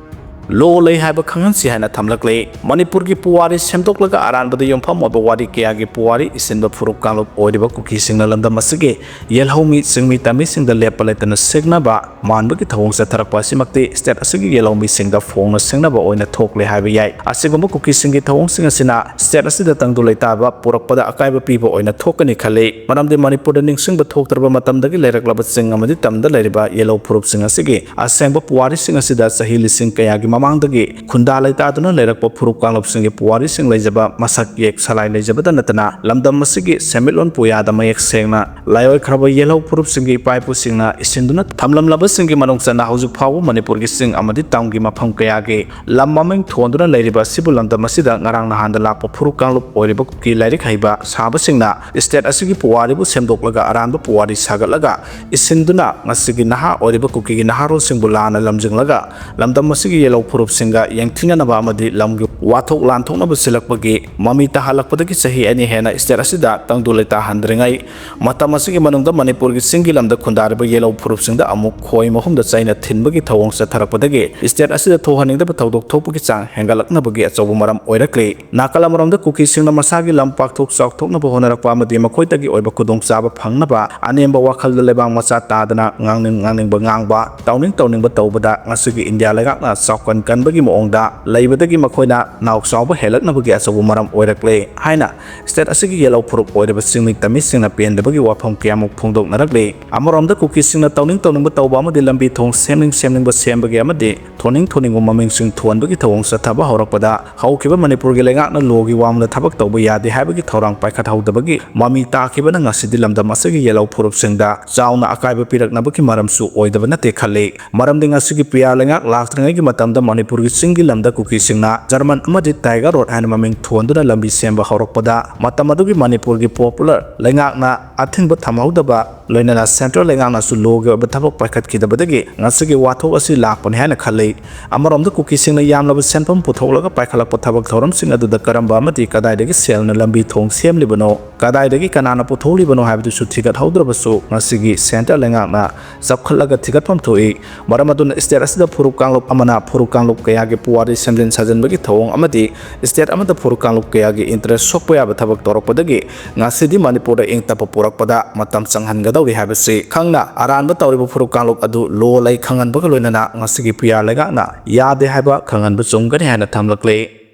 Law ꯂꯩ ꯍꯥꯏꯕ ꯈꯪꯍꯟꯁꯤ ꯍꯥꯏꯅ ꯊꯝꯂꯛꯂꯤ꯫ ꯃꯅꯤꯄꯨꯔꯒꯤ ꯄꯨꯋꯥꯔꯤ ꯁꯦꯝꯗꯣꯛꯂꯒ ꯑꯔꯥꯟꯕꯗ ꯌꯨꯝꯐꯝ ꯑꯣꯏꯕ ꯋꯥꯔꯤ ꯀꯌꯥꯒꯤ ꯄꯨꯋꯥꯔꯤ ꯏꯁꯤꯟꯕ ꯐꯨꯔꯨꯞ ꯀꯥꯡꯂꯨꯞ ꯑꯣꯏꯔꯤꯕ ꯀꯨꯀꯤꯁꯤꯡꯅ ꯂꯝꯗꯝ ꯑꯁꯤꯒꯤ ꯌꯦꯜꯍꯧꯃꯤ ꯆꯤꯡꯃꯤ ꯇꯝꯃꯤꯁꯤꯡꯗ ꯂꯦꯞꯄ ꯂꯩꯇꯅ ꯁꯤꯡꯅꯕ ꯃꯥꯟꯕꯒꯤ ꯊꯧꯑꯣꯡ ꯆꯠꯊꯔꯛꯄ ꯑꯁꯤꯃꯛꯇꯤ state ꯑꯁꯤꯒꯤ ꯌꯦꯜꯍꯧꯃꯤꯁꯤꯡꯗ ꯐꯣꯡꯅ ꯁꯤꯡꯅꯕ ꯑꯣꯏꯅ ꯊꯣꯛꯂꯦ ꯍꯥꯏꯕ ꯌꯥꯏ꯫ ꯑꯁꯤꯒꯨꯝꯕ ꯀꯨꯀꯤꯁꯤꯡꯒꯤ ꯊꯧꯑꯣꯡꯁꯤꯡ ꯑꯁꯤꯅ state ꯑꯁꯤꯗ ꯇꯪꯗꯨ ꯂꯩꯇꯥꯕ ꯄꯨꯔꯛꯄꯗ ꯑꯀꯥꯏꯕ ꯄꯤꯕ ꯑꯣꯏꯅ ꯊꯣꯛꯀꯅꯤ ꯈꯜꯂꯤ꯫ ꯃꯔꯝꯗꯤ ꯃꯅꯤꯄꯨꯔꯗ ꯅꯤꯡꯁꯤꯡꯕ ꯊꯣꯛꯇ꯭ꯔꯕ ꯃꯇꯝꯗꯒꯤ ꯂꯩꯔꯛꯂꯕ ꯆꯤꯡ ꯑꯃꯗꯤ ꯇꯝꯗ ꯂꯩꯔꯤꯕ ꯌꯦꯜꯍꯧ ꯐꯨꯔꯨꯞꯁꯤꯡ ꯑꯁꯤꯒꯤ ꯑꯁꯦꯡꯕ ꯄꯨꯋꯥꯔꯤꯁꯤꯡ ꯑꯁꯤꯗ ꯆꯍꯤ ꯂꯤꯁꯤꯡ ꯀꯌꯥꯒꯤ ꯃꯃꯥꯡꯗꯒꯤ ꯈꯨꯟꯗꯥ ꯂꯩꯇꯥꯗꯨꯅ ꯂꯩꯔꯛꯄ ꯐꯨꯔꯨꯞ ꯀꯥꯡꯂꯨꯞꯁꯤꯡꯒꯤ ꯄꯨꯋꯥꯔꯤꯁꯤꯡ ꯂꯩꯖꯕ, ꯃꯁꯛ ꯌꯦꯛ ꯁꯂꯥꯏ ꯂꯩꯖꯕꯗ ꯅꯠꯇꯅ ꯂꯝꯗꯝ ꯑꯁꯤꯒꯤ ꯁꯦꯟꯃꯤꯠꯂꯣꯟ ꯄꯨꯌꯥꯗ ꯃꯌꯦꯛ ꯁꯦꯡꯅ ꯂꯥꯏꯑꯣꯏꯈ꯭ꯔꯕ ꯌꯦꯜꯍꯧ ꯐꯨꯔꯨꯞꯁꯤꯡꯒꯤ ꯏꯄꯥ ꯏꯄꯨꯁꯤꯡꯅ ꯏꯁꯤꯟꯗꯨꯅ ꯊꯝꯂꯝꯂꯕꯁꯤꯡꯒꯤ ꯃꯅꯨꯡ ꯆꯟꯅ ꯍꯧꯖꯤꯛ ꯐꯥꯎꯕ ꯃꯅꯤꯄꯨꯔꯒꯤ ꯆꯤꯡ ꯑꯃꯗꯤ ꯇꯝꯒꯤ ꯃꯐꯝ ꯀꯌꯥꯒꯤ ꯂꯝ ꯃꯃꯤꯡ ꯊꯣꯟꯗꯨꯅ ꯂꯩꯔꯤꯕ ꯑꯁꯤꯕꯨ ꯂꯝꯗꯝ ꯑꯁꯤꯗ ꯉꯔꯥꯡ ꯅꯍꯥꯟꯗ ꯂꯥꯛꯄ ꯐꯨꯔꯨꯞ ꯀꯥꯡꯂꯨꯞ ꯑꯣꯏꯔꯤꯕ ꯀꯨꯀꯤ ꯂꯥꯏꯔꯤꯛ ꯍꯩꯕ ꯁꯥꯕꯁꯤꯡꯅ state ꯑꯁꯤꯒꯤ ꯄꯨꯋꯥꯔꯤꯕꯨ ꯁꯦꯝꯗꯣꯛꯂꯒ ꯑꯔꯥꯟꯕ ꯄꯨꯋꯥꯔꯤ ꯁꯥꯒꯠꯂꯒ ꯏꯁꯤꯟꯗꯨꯅ ꯉꯁꯤꯒꯤ ꯅꯍꯥ ꯑꯣꯏꯔꯤꯕ ꯀꯨꯀꯤꯒꯤ ꯅꯍꯥꯔꯣꯜꯁꯤꯡꯕꯨ ꯂꯥꯟꯅ ꯂꯝꯖꯤꯡꯂꯒ ꯂꯝꯗꯝ ꯑꯁꯤꯒꯤ ꯌꯦꯜꯍꯧ ꯐꯨꯔꯨꯞꯁꯤꯡꯒ ꯌꯦꯡꯊꯤꯅꯅꯕ ꯑꯃꯗꯤ ꯂꯝꯒꯤ ꯋꯥꯊꯣꯛ ꯂꯥꯟꯊꯣꯛꯅꯕ ꯁꯤꯜꯂꯛꯄꯒꯤ ꯃꯃꯤ ꯇꯥꯍꯜꯂꯛꯄꯗꯒꯤ ꯆꯍꯤ ꯑꯅꯤ ꯍꯦꯟꯅ state ꯑꯁꯤꯗ ꯇꯪꯗꯨ ꯂꯩꯇꯥꯍꯟꯗ꯭ꯔꯤꯉꯩ ꯃꯇꯝ ꯑꯁꯤꯒꯤ ꯃꯅꯨꯡꯗ ꯃꯅꯤꯄꯨꯔꯒꯤ ꯆꯤꯡꯒꯤ ꯂꯝꯗ ꯈꯨꯟꯗꯥꯔꯤꯕ ꯌꯦꯜꯍꯧ ꯐꯨꯔꯨꯞꯁꯤꯡꯗ ꯑꯃꯨꯛ ꯈꯣꯏ ꯃꯍꯨꯝꯗ ꯆꯩꯅ ꯊꯤꯟꯕꯒꯤ ꯊꯧꯑꯣꯡ ꯆꯠꯊꯔꯛꯄꯗꯒꯤ state ꯑꯁꯤꯗ ꯊꯣꯛꯍꯟꯅꯤꯡꯗꯕ ꯊꯧꯗꯣꯛ ꯊꯣꯛꯄꯒꯤ ꯆꯥꯡ ꯍꯦꯟꯒꯠꯂꯛꯅꯕꯒꯤ ꯑꯆꯧꯕ ꯃꯔꯝ ꯑꯣꯏꯔꯛꯂꯤ꯫ ꯅꯥꯀꯜ ꯑꯃꯔꯣꯝꯗ ꯀꯨꯀꯤꯁꯤꯡꯅ ꯃꯁꯥꯒꯤ ꯂꯝ ꯄꯥꯛꯊꯣꯛ ꯆꯥꯎꯊꯣꯛꯅꯕ ꯍꯣꯠꯅꯔꯛꯄ ꯑꯃꯗꯤ ꯃꯈꯣꯏꯗꯒꯤ ꯑꯣꯏꯕ ꯈꯨꯗꯣꯡꯆꯥꯕ ꯐꯪꯅꯕ ꯑꯅꯦꯝꯕ ꯋꯥꯈꯜꯗ ꯂꯩꯕꯥꯛ ꯃꯆꯥ ꯇꯥꯗꯅ ꯉꯥꯡꯅꯤꯡ ꯉꯥꯡꯅꯤꯡꯕ ꯉꯥꯡꯕ, ꯇꯧꯅꯤꯡ ꯇꯧꯅꯤꯡꯕ ꯇꯧꯕꯗ ꯉꯁꯤꯒꯤ ꯏꯟꯗꯤꯌꯥ ꯂꯩꯉꯥꯛꯅ ꯆꯥꯎꯀꯟ ꯀꯟꯕꯒꯤ ꯃꯑꯣꯡꯗ ꯂꯩꯕꯗꯒꯤ ꯃꯈꯣꯏꯅ ꯅꯥꯎ ꯆꯥꯎꯕ ꯍꯦꯜꯂꯛꯅꯕꯒꯤ ꯑꯆꯧꯕ ꯃꯔꯝ ꯑꯣꯏꯔꯛꯂꯦ ꯍꯥꯏꯅ state ꯑꯁꯤꯒꯤ ꯌꯦꯜꯍꯧ ꯐꯨꯔꯨꯞ ꯑꯣꯏꯔꯤꯕ ꯆꯤꯡꯃꯤ ꯇꯝꯃꯤꯁꯤꯡꯅ ꯄꯦꯟꯗꯕꯒꯤ ꯋꯥꯐꯝ ꯀꯌꯥꯃꯨꯛ ꯐꯣꯡꯗꯣꯛꯅꯔꯛꯂꯤ꯫ ꯑꯃꯔꯣꯝꯗ ꯀꯨꯀꯤꯁꯤꯡꯅ ꯇꯧꯅꯤꯡ ꯇꯧꯅꯤꯡꯕ ꯇꯧꯕ ꯑꯃꯗꯤ ꯂꯝꯕꯤ ꯊꯣꯡ ꯁꯦꯝꯅꯤꯡ ꯁꯦꯝꯅꯤꯡꯕ ꯁꯦꯝꯕꯒꯤ ꯑꯃꯗꯤ ꯊꯣꯟꯅꯤꯡ ꯊꯣꯟꯅꯤꯡꯕ ꯃꯃꯤꯡꯁꯤꯡ ꯊꯣꯟꯕꯒꯤ ꯊꯧꯑꯣꯡ ꯆꯠꯊꯕ ꯍꯧꯔꯛꯄꯗ ꯍꯧꯈꯤꯕ ꯃꯅꯤꯄꯨꯔꯒꯤ ꯂꯩꯉꯥꯛꯅ ꯂꯣꯒꯤ ꯋꯥꯡꯃꯗ ꯊꯕꯛ ꯇꯧꯕ ꯌꯥꯗꯦ ꯍꯥꯏꯕꯒꯤ ꯊꯧꯔꯥꯡ ꯄꯥꯏꯈꯠꯍꯧꯗꯕꯒꯤ ꯃꯃꯤ ꯇꯥꯈꯤꯕꯅ ꯉꯁꯤꯗꯤ ꯂꯝꯗꯝ ꯑꯁꯤꯒꯤ ꯌꯦꯜꯍꯧ ꯐꯨꯔꯨꯞꯁꯤꯡꯗ ꯆꯥꯎꯅ ꯑꯀꯥꯏꯕ ꯄꯤꯔꯛꯅꯕꯒꯤ ꯃꯔꯝꯁꯨ ꯑꯣꯏꯗꯕ ꯅꯠꯇꯦ ꯈꯜꯂꯤ꯫ ꯃꯔꯝꯗꯤ ꯉꯁꯤꯒꯤ ꯄꯤꯌꯥꯔ ꯂꯩꯉꯥꯛ ꯂꯥꯛꯇ꯭ꯔꯤꯉꯩꯒꯤ ꯃꯇꯝꯗ ꯃꯅꯤꯄꯨꯔꯒꯤ ꯆꯤꯡꯒꯤ ꯂꯝꯗ ꯀꯨꯀꯤꯁꯤꯡꯅ ꯖꯔꯃꯟ ꯑꯃꯗꯤ ꯇꯥꯏꯒꯔ ꯔꯣꯗ ꯍꯥꯏꯅ ꯃꯃꯤꯡ ꯊꯣꯟꯗꯨꯅ ꯂꯝꯕꯤ ꯁꯦꯝꯕ ꯍꯧꯔꯛꯄꯗ, ꯃꯇꯝ ꯑꯗꯨꯒꯤ ꯃꯅꯤꯄꯨꯔꯒꯤ ꯄꯣꯄꯨꯂꯔ ꯂꯩꯉꯥꯛꯅ ꯑꯊꯤꯡꯕ ꯊꯝꯍꯧꯗꯕ, ꯂꯣꯏꯅꯅ ꯁꯦꯟꯇ꯭ꯔꯦꯜ ꯂꯩꯉꯥꯛꯅꯁꯨ ꯂꯣꯒꯤ ꯑꯣꯏꯕ ꯊꯕꯛ ꯄꯥꯏꯈꯠꯈꯤꯗꯕꯗꯒꯤ ꯉꯁꯤꯒꯤ ꯋꯥꯊꯣꯛ ꯑꯁꯤ ꯂꯥꯛꯄꯅꯤ ꯍꯥꯏꯅ ꯈꯜꯂꯤ꯫ ꯑꯃꯔꯣꯝꯗ ꯀꯨꯀꯤꯁꯤꯡꯅ ꯌꯥꯝꯂꯕ ꯁꯦꯟꯐꯝ ꯄꯨꯊꯣꯛꯂꯒ ꯄꯥꯏꯈꯠꯂꯛꯄ ꯊꯕꯛ ꯊꯧꯔꯝꯁꯤꯡ ꯑꯗꯨꯗ ꯀꯔꯝꯕ ꯑꯃꯗꯤ ꯀꯗꯥꯏꯗꯒꯤ ꯁꯦꯜꯅ ꯂꯝꯕꯤ ꯊꯣꯡ ꯁꯦꯝꯂꯤꯕꯅꯣ, ꯀꯗꯥꯏꯗꯒꯤ ꯀꯅꯥꯅ ꯄꯨꯊꯣꯛꯂꯤꯕꯅꯣ ꯍꯥꯏꯕꯗꯨꯁꯨ ꯊꯤꯒꯠꯍꯧꯗ꯭ꯔꯕꯁꯨ, ꯉꯁꯤꯒꯤ ꯁꯦꯟꯇ꯭ꯔꯦꯜ ꯂꯩꯉꯥꯛꯅ ꯆꯥꯎꯈꯠꯂꯒ ꯊꯤꯒꯠꯐꯝ ꯊꯣꯛꯏ꯫ ꯃꯔꯝ ꯑꯗꯨꯅ ꯁ꯭ꯇꯦꯠ ꯑꯁꯤꯗ ꯐꯨꯔꯨꯞ ꯀꯥꯡꯂꯨꯞ ꯑꯃꯅ ꯐꯨꯔꯨꯞ ꯀꯥꯡꯂꯨꯞ ꯀꯌꯥꯒꯤ ꯄꯨꯋꯥꯔꯤ ꯁꯦꯝꯖꯤꯟ ꯁꯥꯖꯤꯟꯕꯒꯤ ꯊꯧꯑꯣꯡ ꯑꯃꯗꯤ ꯁ꯭ꯇꯦꯠ ꯑꯃꯗ ꯐꯨꯔꯨꯞ ꯀꯥꯡꯂꯨꯞ ꯀꯌꯥꯒꯤ ꯏꯟꯇꯔꯦꯁ ꯁꯣꯛꯄ ꯌꯥꯕ ꯊꯕꯛ ꯇꯧꯔꯛꯄꯗꯒꯤ ꯉꯁꯤꯗꯤ ꯃꯅꯤꯄꯨꯔꯗ ꯏꯪ ꯇꯞꯄ ꯄꯨꯔꯛꯄꯗ ꯃꯇꯝ ꯆꯪꯍꯟꯒꯗꯧꯔꯤ ꯍꯥꯏꯕꯁꯤ ꯈꯪꯅ, ꯑꯔꯥꯟꯕ ꯇꯧꯔꯤꯕ ꯐꯨꯔꯨꯞ ꯀꯥꯡꯂꯨꯞ ꯑꯗꯨ ꯂꯣ ꯂꯩ ꯈꯪꯍꯟꯕꯒ ꯂꯣꯏꯅꯅ ꯉꯁꯤꯒꯤ ꯄꯨꯌꯥ ꯂꯩꯉꯥꯛꯅ ꯌꯥꯗꯦ ꯍꯥꯏꯕ ꯈꯪꯍꯟꯕ ꯆꯨꯝꯒꯅꯤ ꯍꯥꯏꯅ ꯊꯝꯂꯛꯂꯤ꯫